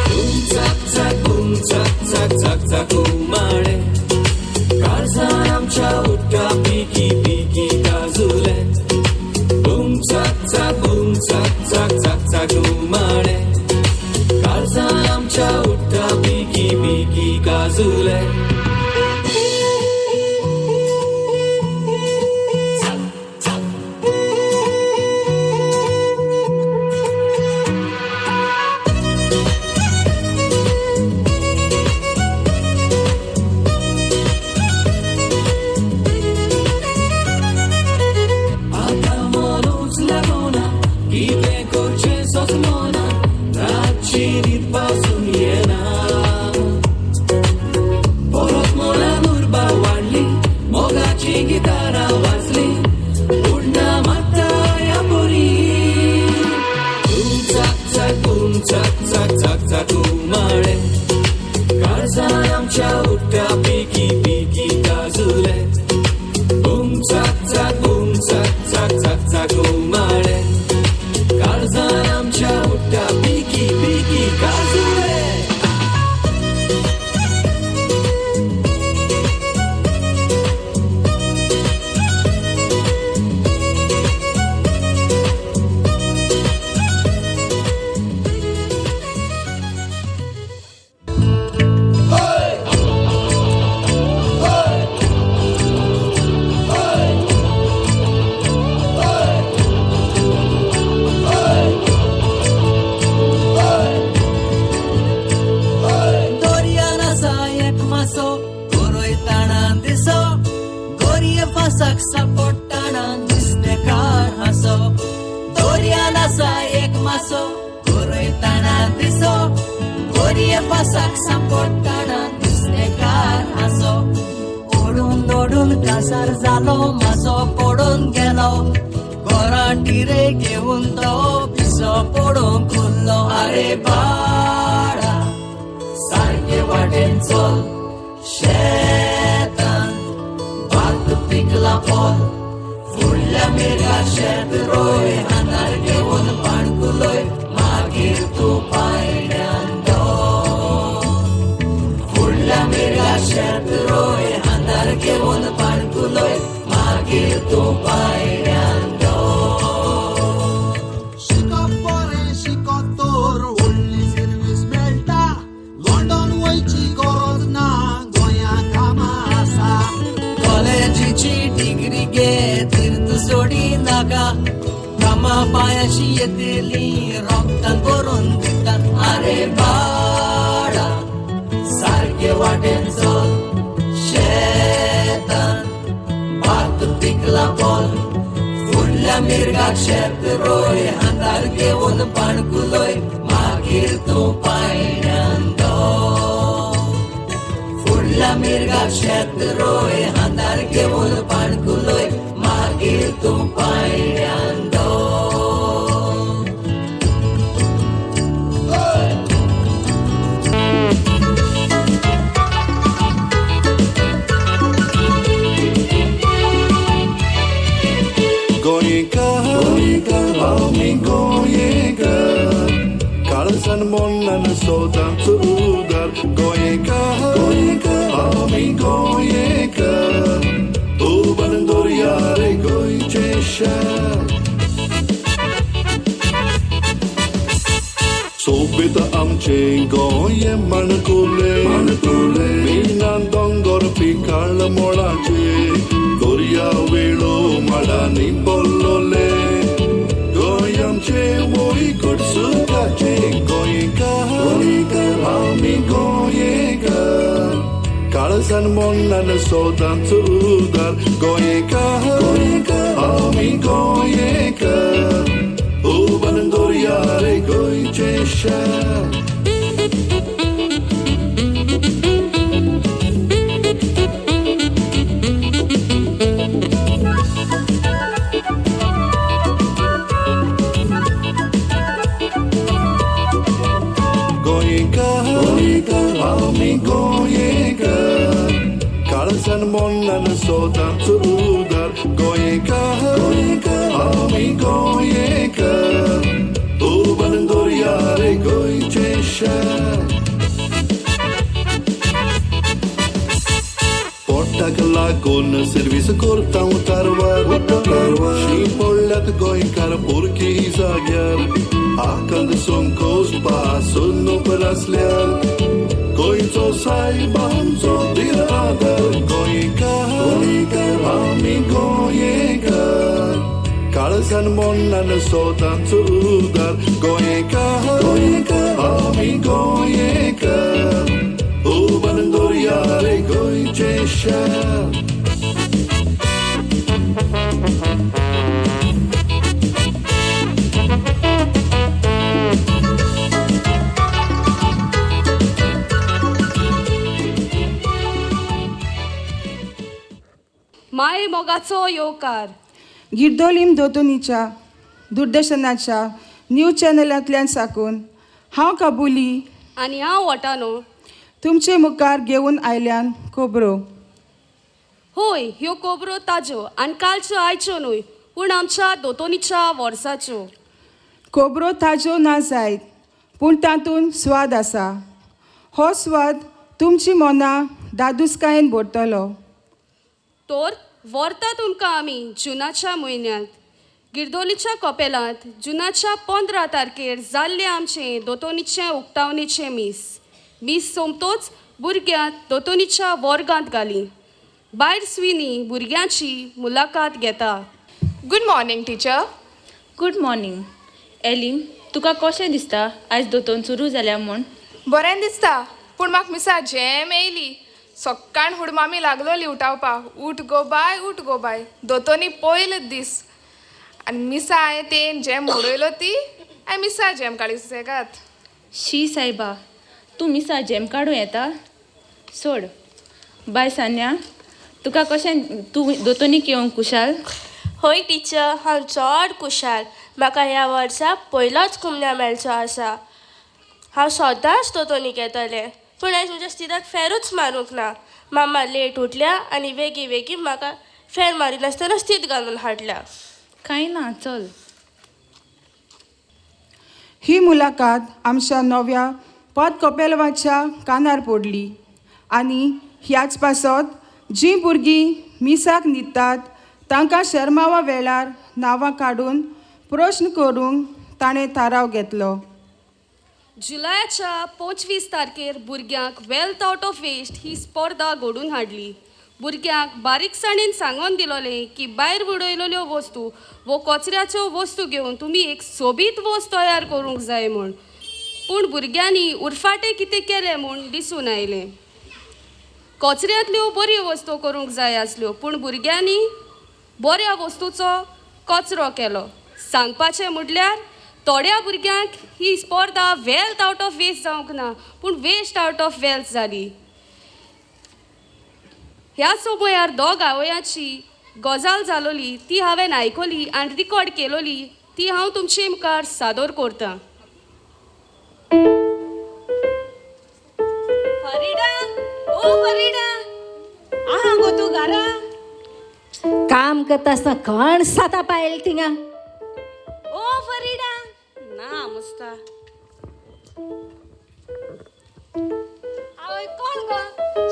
boom चाक चाक boom चाक चाक चाक चाक उमाळे काळजान आमच्या उठ्ठा पिकी पिकी काजुले बूम चाक चाक बूम चाक चाक चाक चाक उमाळे काळजान आमच्या उठ्ठा पिकी पिकी काजुले. आतां मनूच लागना कितें करचें सोंसलोना रातची न्हीद पासून येना परत मनान उर्बा वाडली मोगाची गितारां वाजली उडना मात्ता ह्या पोरी बूम चाक चाक बूम चाक चाक चाक चाक उमाळे काळजान आमच्या उठ्ठा पिकी पिकी काजुले बूम चाक चाक बूम चाक चाक चाक चाक उमाळे काळजान आमच्या उठ्ठा पिकी पिकी काजुले. दर्यान आसा एक मासो गरयताना दिसो गोरये फासाक सापडटाना नुस्तेकार हांसो दर्यान आसा एक मासो गरयताना दिसो गोरये फासाक सापडटाना नुस्तेकार हांसो ओडून ओडून कासार जालो मासो पडून गेलो गोरांटी रे घेवन तो पिसो पडूंक उरलो. आरे बाळा सारके वाटेन चल शेतान भात पिकला पोल फुडल्या मिरगा शेत रोय हातार घेवन पाणकुलय मागीर तूं पायण्यान दवर फुडल्या मिरगा शेत रोय हातार घेवन पाणकुलय मागीर तूं पायण्यान दवर. शिकप बरें शिकत तर व्हडली सर्वीस मेळटा लंडन वयची गरज ना गोंया कामां आसा. कॉलेजीची डिग्री घे तीर्थ सोडी नाका कामा पायांशी येतली रोगतान करून दिता. आरे बाळा सारके वाटेन चल शेतान भात पिकला पोल फुडल्या मिरगाक शेत रोय हातार घेवन पाणकुलय मागीर तूं पायण्यान दवर फुडल्या मिरगाक शेत रोय हातार घेवन पाणकुलय मागीर तूं पायण्यान दवर. गोंयकार आमी गोंयकार काळजान मनान सदांच उदार गोंयकार आमी गोंयकार उबन दर्या रे गोंयचें शार सोबीत आमचें गोंय माणकुलें मिनान दोंगर पिकाळ मोळाचे दर्या वेळो माडांनी भरलोले गोंय आमचें वय कडसुकाचें गोंयकार आमी गोंयकार काळजान मनान सदांच उदार गोंयकार आमी गोंयकार उबन दर्या रे गोंयचें शार. गोंयकार आमी गोंयकार काळजान मनान सदांच उदार गोंयकार, आमी गोंयकार, उबन दर्या रे गोंयचें शार. पोटाक लागून सर्वीस करता तारवार, शी पडल्यात गोंयकार पोरकी जाग्यार, आकल संकोच पासून उपरासल्यार, गोंयचो सायबांचो धीर आदार. गोंयकार, आमी गोंयकार, काळजान मनान सदांच उदार. गोंयकार, आमी गोंयकार, उबन दर्या रे गोंयचें शार. माय मोगाचो येवकार. गिर्दोलीम दोतोनीच्या दूरदर्शनाच्या न्यूज चॅनलांतल्यान साकून हांव कबुली आनी हांव वटानो तुमचे मुखार घेवन आयल्यान खबरो. होय, ह्यो खबरो ताज्यो आनी कालच्यो आयच्यो न्हय, पूण आमच्या दोतोनीच्या वर्साच्यो. खबरो ताज्यो ना जायत, पूण तातूंत स्वाद आसा. हो स्वाद तुमची मनां दादूसकायेन भरतलो. तर व्हरता तुमकां आमी जुनाच्या म्हयन्यांत गिर्दोलीच्या कपेलांत जुनाच्या 15 तारखेर जाल्लें आमचें दोतोनीचें उक्तावणेचें मीस. मीस सोमतोच भुरग्यांक दोतोनीच्या वर्गांत घाली. बायर स्विनी भुरग्यांची मुलाखत घेता. Good morning teacher. Good morning Elin, तुका कशें दिसता आयज दोतोन सुरू जाल्या म्हूण? बरें दिसता, पूण म्हाका मिसा झेम येयली. सक्काण हुडमामी लागलोली उठावपाक, उठ गो बाय, उठ गो बाय, दोतोनी पयलो दीस. आनी मिसा हांवें तेन झेम उडयलो ती हांवें मिसा झेम काडली सुसेगाद. शी सायबा, तूं मिसा झेम काडूं येता? सोड. बाय सान्या, तुका कशें, तूं दोतोनीक येवंक कुशाल? हय टिचर, हांव चड कुशाल. म्हाका ह्या वर्सा पयलोच कुमन्या मेळचो आसा. हांव सदांच दोतोनीक येतलें, पूण आयज म्हज्या स्तिदाक फेरूच मारूंक ना. मामा लेट उठल्या आनी वेगीं वेगीं म्हाका फेर मारिनासतना स्तीद घालून हाडल्या. कांय ना, चल. ही मुलाखत आमच्या नव्या पद कपेलवाच्या कानार पडली आनी ह्याच पासत जीं भुरगीं मिसाक न्हिदतात तांकां शर्मावा वेळार नांवां काडून प्रश्न करूंक ताणें थाराव घेतलो. जुलयाच्या 25 तारखेर भुरग्यांक वेल्थ आउट ऑफ वेस्ट ही स्पर्धा घडून हाडली. भुरग्यांक बारीकसाणेन सांगून दिलोलें की भायर उडयलेल्यो वस्तू वो कचऱ्याच्यो वस्तू घेवन तुमी एक सोबीत वस्त तयार करूंक जाय म्हूण. पूण भुरग्यांनी उरफाटें कितें केलें म्हूण दिसून आयलें. कचऱ्यांतल्यो बऱ्यो वस्तू करूंक जाय आसल्यो, पूण भुरग्यांनी बऱ्या वस्तूचो कचरो केलो. सांगपाचें म्हटल्यार थोड्या भुरग्यांक ही स्पर्धा वेल्थ आउट ऑफ वेस्ट जावंक ना, पूण वेस्ट आउट ऑफ वेल्थ जाली. ह्या समयार दोग आवयांची गजाल जालोली ती हांवें आयकली आनी रिकॉर्ड केलोली, ती हांव तुमचे मुखार सादर करतां. फरीडा, ओ फरीडा, आहा गो तूं घरा? काम करता आसतना कण साता पायल थिंगा. ओ फरीडा, ना मुस्ता. आवय कोण गो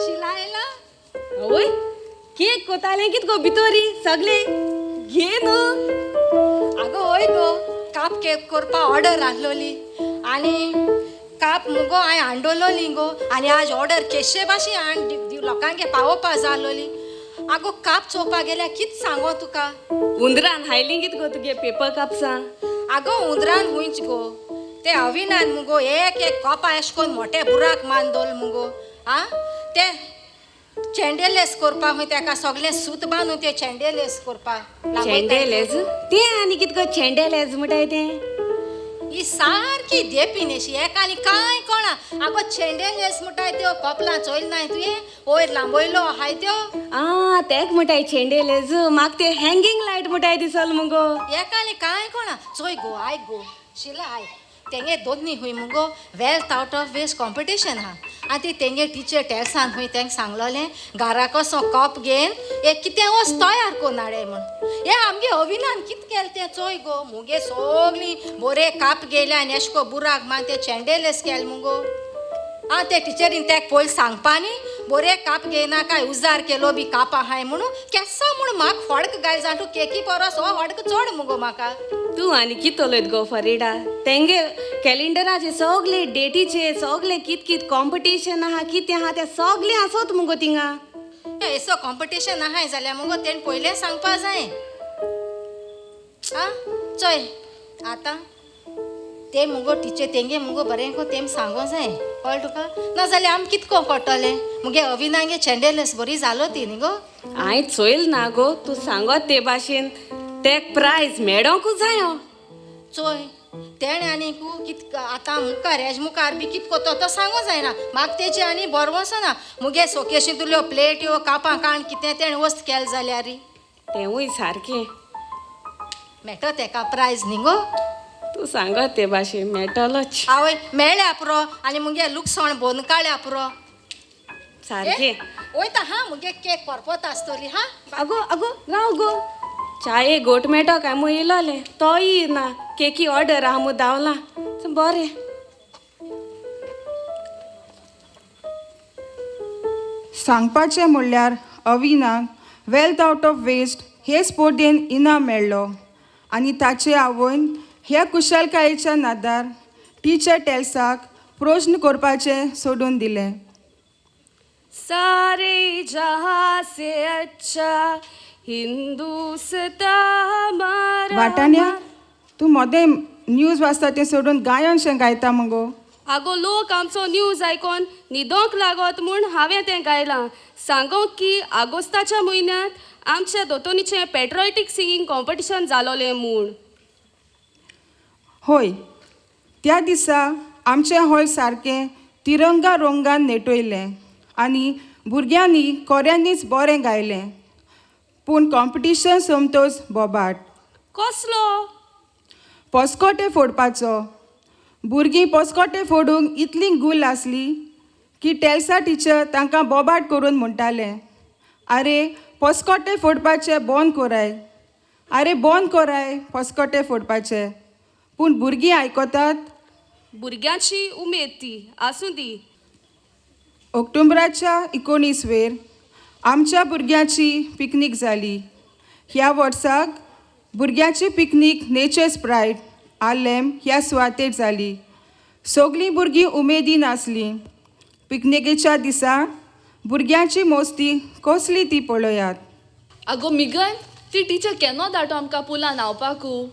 शिला आयला? आवय केक कोतालें कित गो भितोरी सगळे घे न्हू. आगो हय गो, काप केक करपा ऑर्डर आहलोली आनी काप मुगो हांवें हांडोलोली गो, आनी आज ऑर्डर केशे भाशेन हाड लोकांगे पावोवपा जालोली. आगो काप चोवपा गेल्यार कित सांगो तुका? उंदरान हायली कित गो तुगे पेपर कापसां? आगो उंदरान हुंयच गो, ते अविनान मुगो एक एक कोपा एश कोन्न मोटे बुराक मान दवरल मुगो. आ ते चेंडेलेस करपाक खंय तेका सगळें सूत बांदून ते चेंडेलेस करपाक. चेंडेलेस तें आनी कित गो चेंडेलेस म्हणटाय तें? ही सारकी देपीन अशी एका आनी कांय कळना. आगो चेंडेलेस म्हणटाय त्यो कपलां चोयल नाय तुवें, वयर लांबयलो आहाय त्यो. आ तेक म्हणटाय चेंडेलेस, म्हाका ते हँगींग लायट म्हणटाय दिसल मुगो. एका आनी कांय कळना. चोय गो, आयक गो शिला, आयक, तेंगे दोन्ही हुंय मुगो wealth out of waste competition आहा. आनी ती तेंगे टिचर टेल्सान हुंय तेंक सांगलोलें घरा कसो कप घेवन एक कितें वस्त तयार कोन्न हाडे म्हूण. हे आमगे अविनान कित केलें तें चोय गो, मुगे सोगलीं बोरे काप गेले आनी एशे को बुराक मान ते चेंडेलेस केले मुगो. आं ते टिचरीन तेक पयलीं सांगपा न्ही, बोरे काप घेयना काय उजार केलो बी काप आहाय म्हणून केसा म्हूण म्हाका फडक घाल जाण तूं केकी परस हो फडक चड मुगो म्हाका. तूं आनी कित उलयत गो फरीडा, तेंगे कॅलेंडराचे सगले डेटीचे सगले कित कित कॉम्पिटिशन आहा कितें आहा तें सगलें आसत मुगो थिंगा. एसो कॉम्पिटिशन आहाय जाल्यार मुगो तेणें पयलें सांगपा जाय. आं चोय आतां ते मुगो टिचर तेंगे मुगो बरें को तेम सांगो जाय, कळ्ळें तुका? ना जाल्यार आम कितको कळटलें मुगे अविनांगे चेंडेलस बरी जालो ती न्ही गो. हांवें चोयल ना गो, तूं सांगत ते भाशेन तेक प्रायज मेळोंकूच जायो. चोय तेणें आनीक कित आतां मुखार हेज मुखार बी कितको तो तो सांगो जायना म्हाका, तेजे आनी बरो वचना मुगे सोकेशी तुल्यो प्लेट्यो कापां काण कितें तेणें वस्त केलें जाल्यार तेंवूय सारकें मेळटा तेका प्रायज न्ही गो. तूं सांगत ते भाशेन मेळटलोच. आवय मेळ्ळ्या पुरो आनी मुगे लुकसाण बोन काडल्या पुरो सारकें. वयता हा मुगे केक करपत आसतली हा. आगो आगो राव गो, चाये गोट मेळटो काय म्हूण येयलोलें, तोय ना केकी ऑर्डर आहा म्हूण धांवलां. बरें सांगपाचें म्हणल्यार अविनाक वेल्थ आउट ऑफ वेस्ट हे स्पर्धेन इनाम मेळ्ळो आनी ताचे आवयन ह्या कुशलकायेच्या नादार टिचर टेल्साक प्रश्न करपाचें सोडून दिलें. सारे जहां से अच्छा हिंदुस्तां हमारा. वाटाण्या तूं मोदें न्यूज वाचता तें सोडून गायन शें गायता मगो. आगो लोक आमचो न्यूज आयकोन न्हिदोंक लागत म्हूण हांवें तें गायलां. सांगोंक की आगोस्ताच्या म्हयन्यांत आमच्या दोतोनीचें पेट्रोटीक सिंगींग कॉम्पिटिशन जालोलें म्हूण. हय, त्या दिसा आमचें हॉल सारकें तिरंगा रोंगान नेटयलें आनी भुरग्यांनी कोऱ्यांनीच बरें गायलें. पूण कॉम्पिटिशन सोमतोच बोबाट. कसलो? पस्कोटे फोडपाचो. भुरगीं पस्कोटे फोडूंक इतलीं गुल आसली की टेल्सा टिचर तांकां बोबाट करून म्हणटालें, आरे पस्कोटे फोडपाचे बंद कोराय, आरे बंद कोराय पस्कोटे फोडपाचे. पूण भुरगीं आयकतात? भुरग्यांची उमेद ती आसूं दी. ऑक्टोबराच्या 19 वेर आमच्या भुरग्यांची पिकनीक जाली. ह्या वर्साक भुरग्यांची पिकनीक नेचर्स प्रायड आर्लेम ह्या सुवातेर जाली. सगळीं भुरगीं उमेदीन आसलीं. पिकनिकेच्या दिसा भुरग्यांची मोस्ती कसली ती पळयात. आगो मिगन, ती टिचर केन्ना धाडटो आमकां पुलान न्हांवपाकू?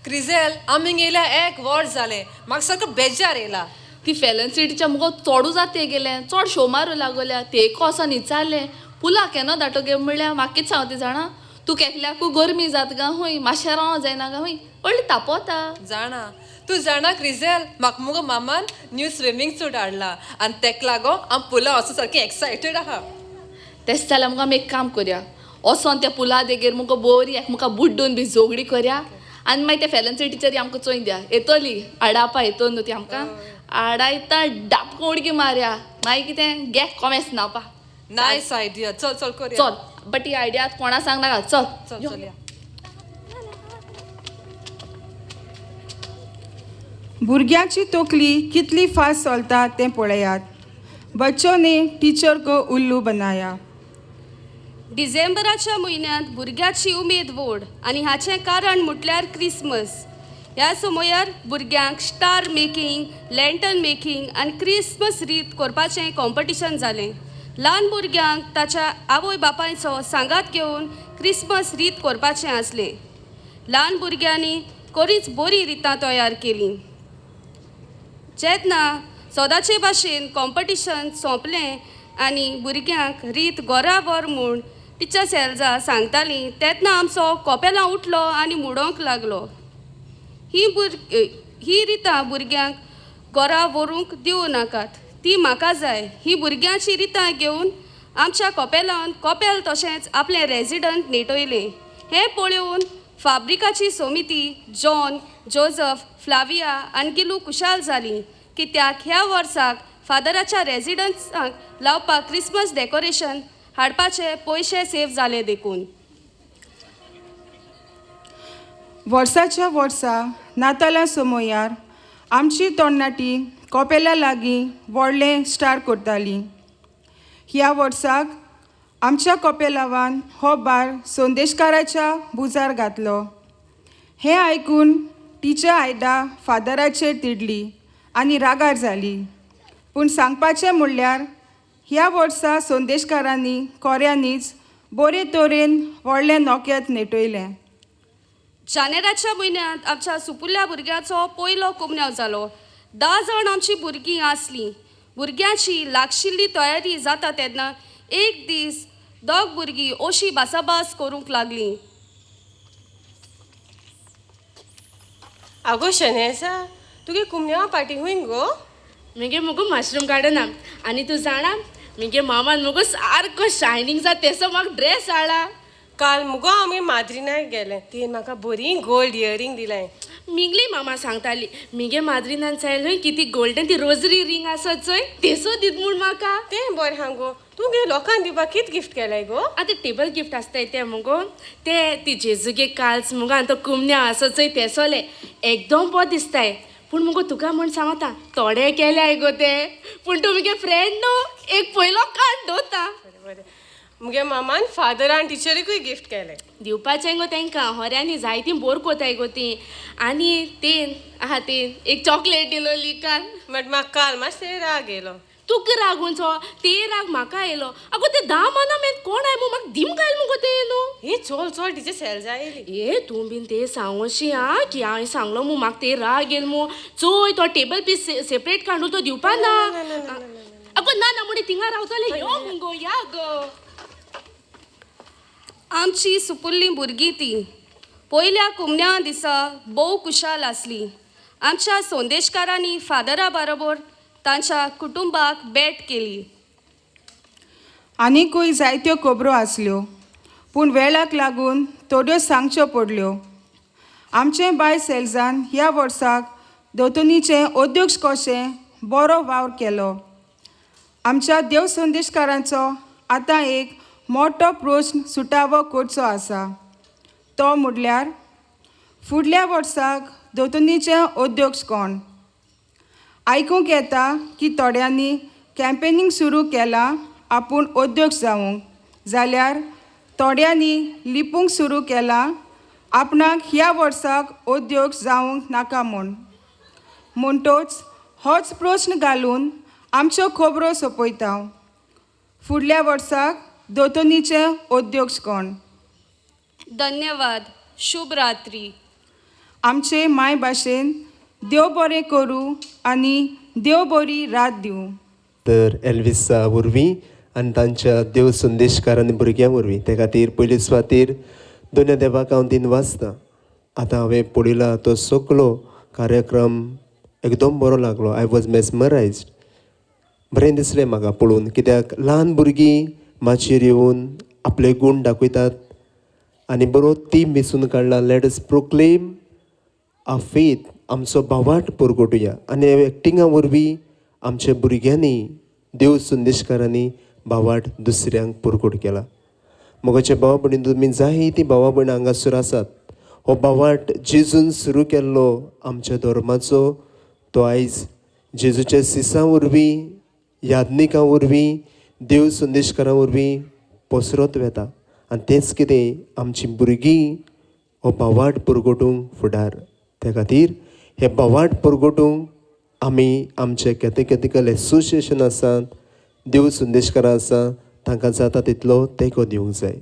क्रिजेल, आमी येयल्या एक वर्स जालें, म्हाका सारको बेजार येयला. ती फेलन्सी टिचर मुगो चोडू जाता गेलें, चड शो मारूं लागोल्या. ते कोसोन विचारलें पुला केन्ना धाडटो गे म्हणल्यार म्हाका कितें सांगता जाणा, तूं केकल्याकू गरमी जाता गा हूंय, मातशें राव जायना गा हूंय, व्हडली तापोता. जाणा तूं जाणा क्रिजेल, म्हाका मुगो मामान न्यू स्विमींग सूट हाडला आनी तेका लागो आम पुला वचूं सारकें एक्सायटेड आहा. तेश जाल्यार मुगो आमी एक काम करया, वचोन त्या पुला देगेर मुगो बोरी एकमेका बुड्डून बी झगडी करया आनी मागीर ते फेलन्सी टिचरी आमकां चोयन द्या येतली आडापा येतो न्हू ती आमकां आडायता डापको उडकी मारया, मागीर कितें गे कोमेस न्हांवपा. नायस आयडिया, चल चल करया. चल, बट he idea कोणा सांग नाका. चल चल चलया. भुरग्यांची तकली कितली फास्ट चलता तें पळयात. बच्चों ने टीचर को उल्लू बनाया. डिसेंबराच्या म्हयन्यांत भुरग्याची उमेद व्हड आनी हाचें कारण म्हटल्यार क्रिसमस. ह्या समयार भुरग्यांक स्टार मेकिंग, लँटर्न मेकिंग आनी क्रिसमस रीत करपाचें कॉम्पिटिशन जालें. ल्हान भुरग्यांक ताच्या आवय बापायचो सांगात घेवन क्रिसमस रीत करपाचें आसलें. ल्हान भुरग्यांनी कोरीच बरीं रितां तयार केलीं. जेन्ना सदांचे भाशेन कॉम्पिटिशन सोंपलें आनी भुरग्यांक रीत घरा व्हर म्हूण टिचर सेल्जा सांगताली तेन्ना आमचो कोपेलां उठलो आनी मुडोंक लागलो. ही रितां भुरग्यांक घरा व्हरूंक दिवं नाकात, ती म्हाका जाय. ही भुरग्यांची रितां घेवन आमच्या कोपेलान कोपेल तशेंच आपलें रेजिडंट नेटयलें. हें पळोवन फाब्रिकाची समिती जॉन, जोजफ, फ्लाविया आनी गिलू कुशाल जालीं, कित्याक ह्या वर्साक फादराच्या रेजिडन्साक लावपाक क्रिसमस डेकोरेशन हाडपाचे पयशे सेव जाले देखून. वर्साच्या वर्सा नातालां समयार आमची तरणाटी कोपेला लागीं व्हडलें स्टार करतालीं. ह्या वर्साक आमच्या कोपेलावान हो बार संदेशकाराच्या बुजार घातलो. हें आयकून टिचर आयदा फादराचेर तिडली आनी रागार जाली. पूण सांगपाचें म्हणल्यार ह्या वर्सा संदेशकारांनी कोऱ्यांनीच बरे तरेन व्हडलें नोक्यात नेटयलें. जानेराच्या म्हयन्यांत आमच्या सुपुल्ल्या भुरग्याचो पयलो कुमन्यांव जालो. 10 जाण आमचीं भुरगीं आसलीं. भुरग्यांची लागशिल्ली तयारी जाता तेन्ना एक दीस दोग भुरगीं अशी भासाभास करूंक लागलीं. आगो शनेसा, तुगे कुमन्यांव पार्टी खूंय गो? मुगे मुगो मशरूम गार्डना. आनी तूं जाणा, मुगे मामान मुगो सारको शायनींग जाता तेसो म्हाका ड्रेस हाडला. काल मुगो आमी माद्रिनाक गेले, तिणें म्हाका बरी गोल्ड इयरींग दिलाय. मिगली मामा सांगताली, मिगे माद्रिनान सांगलें की ती गोल्डन ती रोजरी रिंग आसा चोय तेसो दीत म्हूण म्हाका. तें बरें आहा गो. तुगे लोकांक दिवपाक कित गिफ्ट केलाय गो? आतां टेबल गिफ्ट आसताय तें मुगो, ते ती जेजुगे काल्स मुगो आनी तो कुमन्या आसा चोय तेसोले एकदम बरो दिसताय. पूण मुगो तुका म्हूण सांगता थोडे केल्याय गो ते, पूण तूं मुगे फ्रेंड न्हू, एक पयलो कार्ड दवरता. बरें, मुगे मामान फादर आनी टिचरीकूय गिफ्ट केलें. दिवपाचें गो तांकां, होऱ्यांनी जायतीं बोर कोताय गो तीं. आनी तेन आहा तेन एक चॉकलेट दिलोली काल. बट म्हाका काल मातशें राग येयलो. तुका राग उंचो ते राग म्हाका येयलो. आगो ते 10 माना मेन कोण I म्हाका दिम घायल मुगो ते न्हू. हे चोल चोल टिचर सेल जाय. ए तूं बीन ते सांगोशी आं की हांवें सांगलो मू म्हाका ते राग येयल मू. चोय तो टेबल पीस सेपरेट काडून तो दिवपा ना. आगो ना ना म्हणे थिंगा रावतले यो मुगो या गो. आमची सुपुल्लीं भुरगीं ती पयल्या कुमन्या दिसा भोव कुशाल आसली. आमच्या संदेशकारांनी फादरा बरोबर तांच्या कुटुंबाक भेट केली. आनीकूय जायत्यो खबरो आसल्यो, पूण वेळाक लागून थोड्यो सांगच्यो पडल्यो. आमचें बाय सेल्जान ह्या वर्साक दोतोनीचें अध्यक्ष कशें बरो वावर केलो. आमच्या देव संदेशकारांचो आतां एक मोटो प्रस्न सुटावो करचो आसा, तो म्हणल्यार फुडल्या वर्साक दोतोनीचें अध्यक्ष कोण. आयकूंक येता की थोड्यांनी कॅम्पेनींग सुरू केलां आपूण अध्यक्ष जावंक, जाल्यार थोड्यांनी लिपूंक सुरू केलां आपणाक ह्या वर्साक अध्यक्ष जावंक नाका म्हूण. म्हणटोच होच प्रस्न घालून आमच्यो खबरो सोंपयता. फुडल्या वर्साक दोतोनीचे अध्यक्ष कोण? धन्यवाद. शुभ रात्री. आमचे माय भाशेन देव बरें करूं आनी देव बरी रात दिवं. तर एल्विसा वरवीं आनी तांच्या देव संदेशकार आनी भुरग्यां वरवीं ते खातीर पयले सुवातेर दोनूय देवाक हांव दिन वाचतां. आतां हांवें पळयला तो सगलो कार्यक्रम एकदम बरो लागलो. I was मेस्मरायज्ड. बरें दिसलें म्हाका पळोवन, कित्याक ल्हान भुरगीं माचयेर येवन आपले गूण दाखयतात आनी बरो थीम वेंचून काडला, let us proclaim a faith. आमचो भावार्थ परगटुया आनी एक्टिंगा वरवीं आमच्या भुरग्यांनी देव संदेशकारांनी भावार्थ दुसऱ्यांक परगट केला. मोगाचे भाव भयणी, तुमी जायतीं भावा भयणां हांगासर आसात. हो भावार्थ जेजून सुरू केल्लो आमच्या धर्माचो, तो आयज जेजूच्या सिसां वरवीं, याज्ञिकां वरवीं, देव संदेशकारां वरवीं पसरत वेता आनी तेंच कितें आमचीं भुरगीं हो भावार्थ परगटूंक फुडार. त्या खातीर हे भावार्थ परगटूंक आमी आमचे कॅथेकॅथिकल एसोसिएशन आसात, देव संदेशकारां आसा, तांकां जाता तितलो तेंको दिवंक जाय.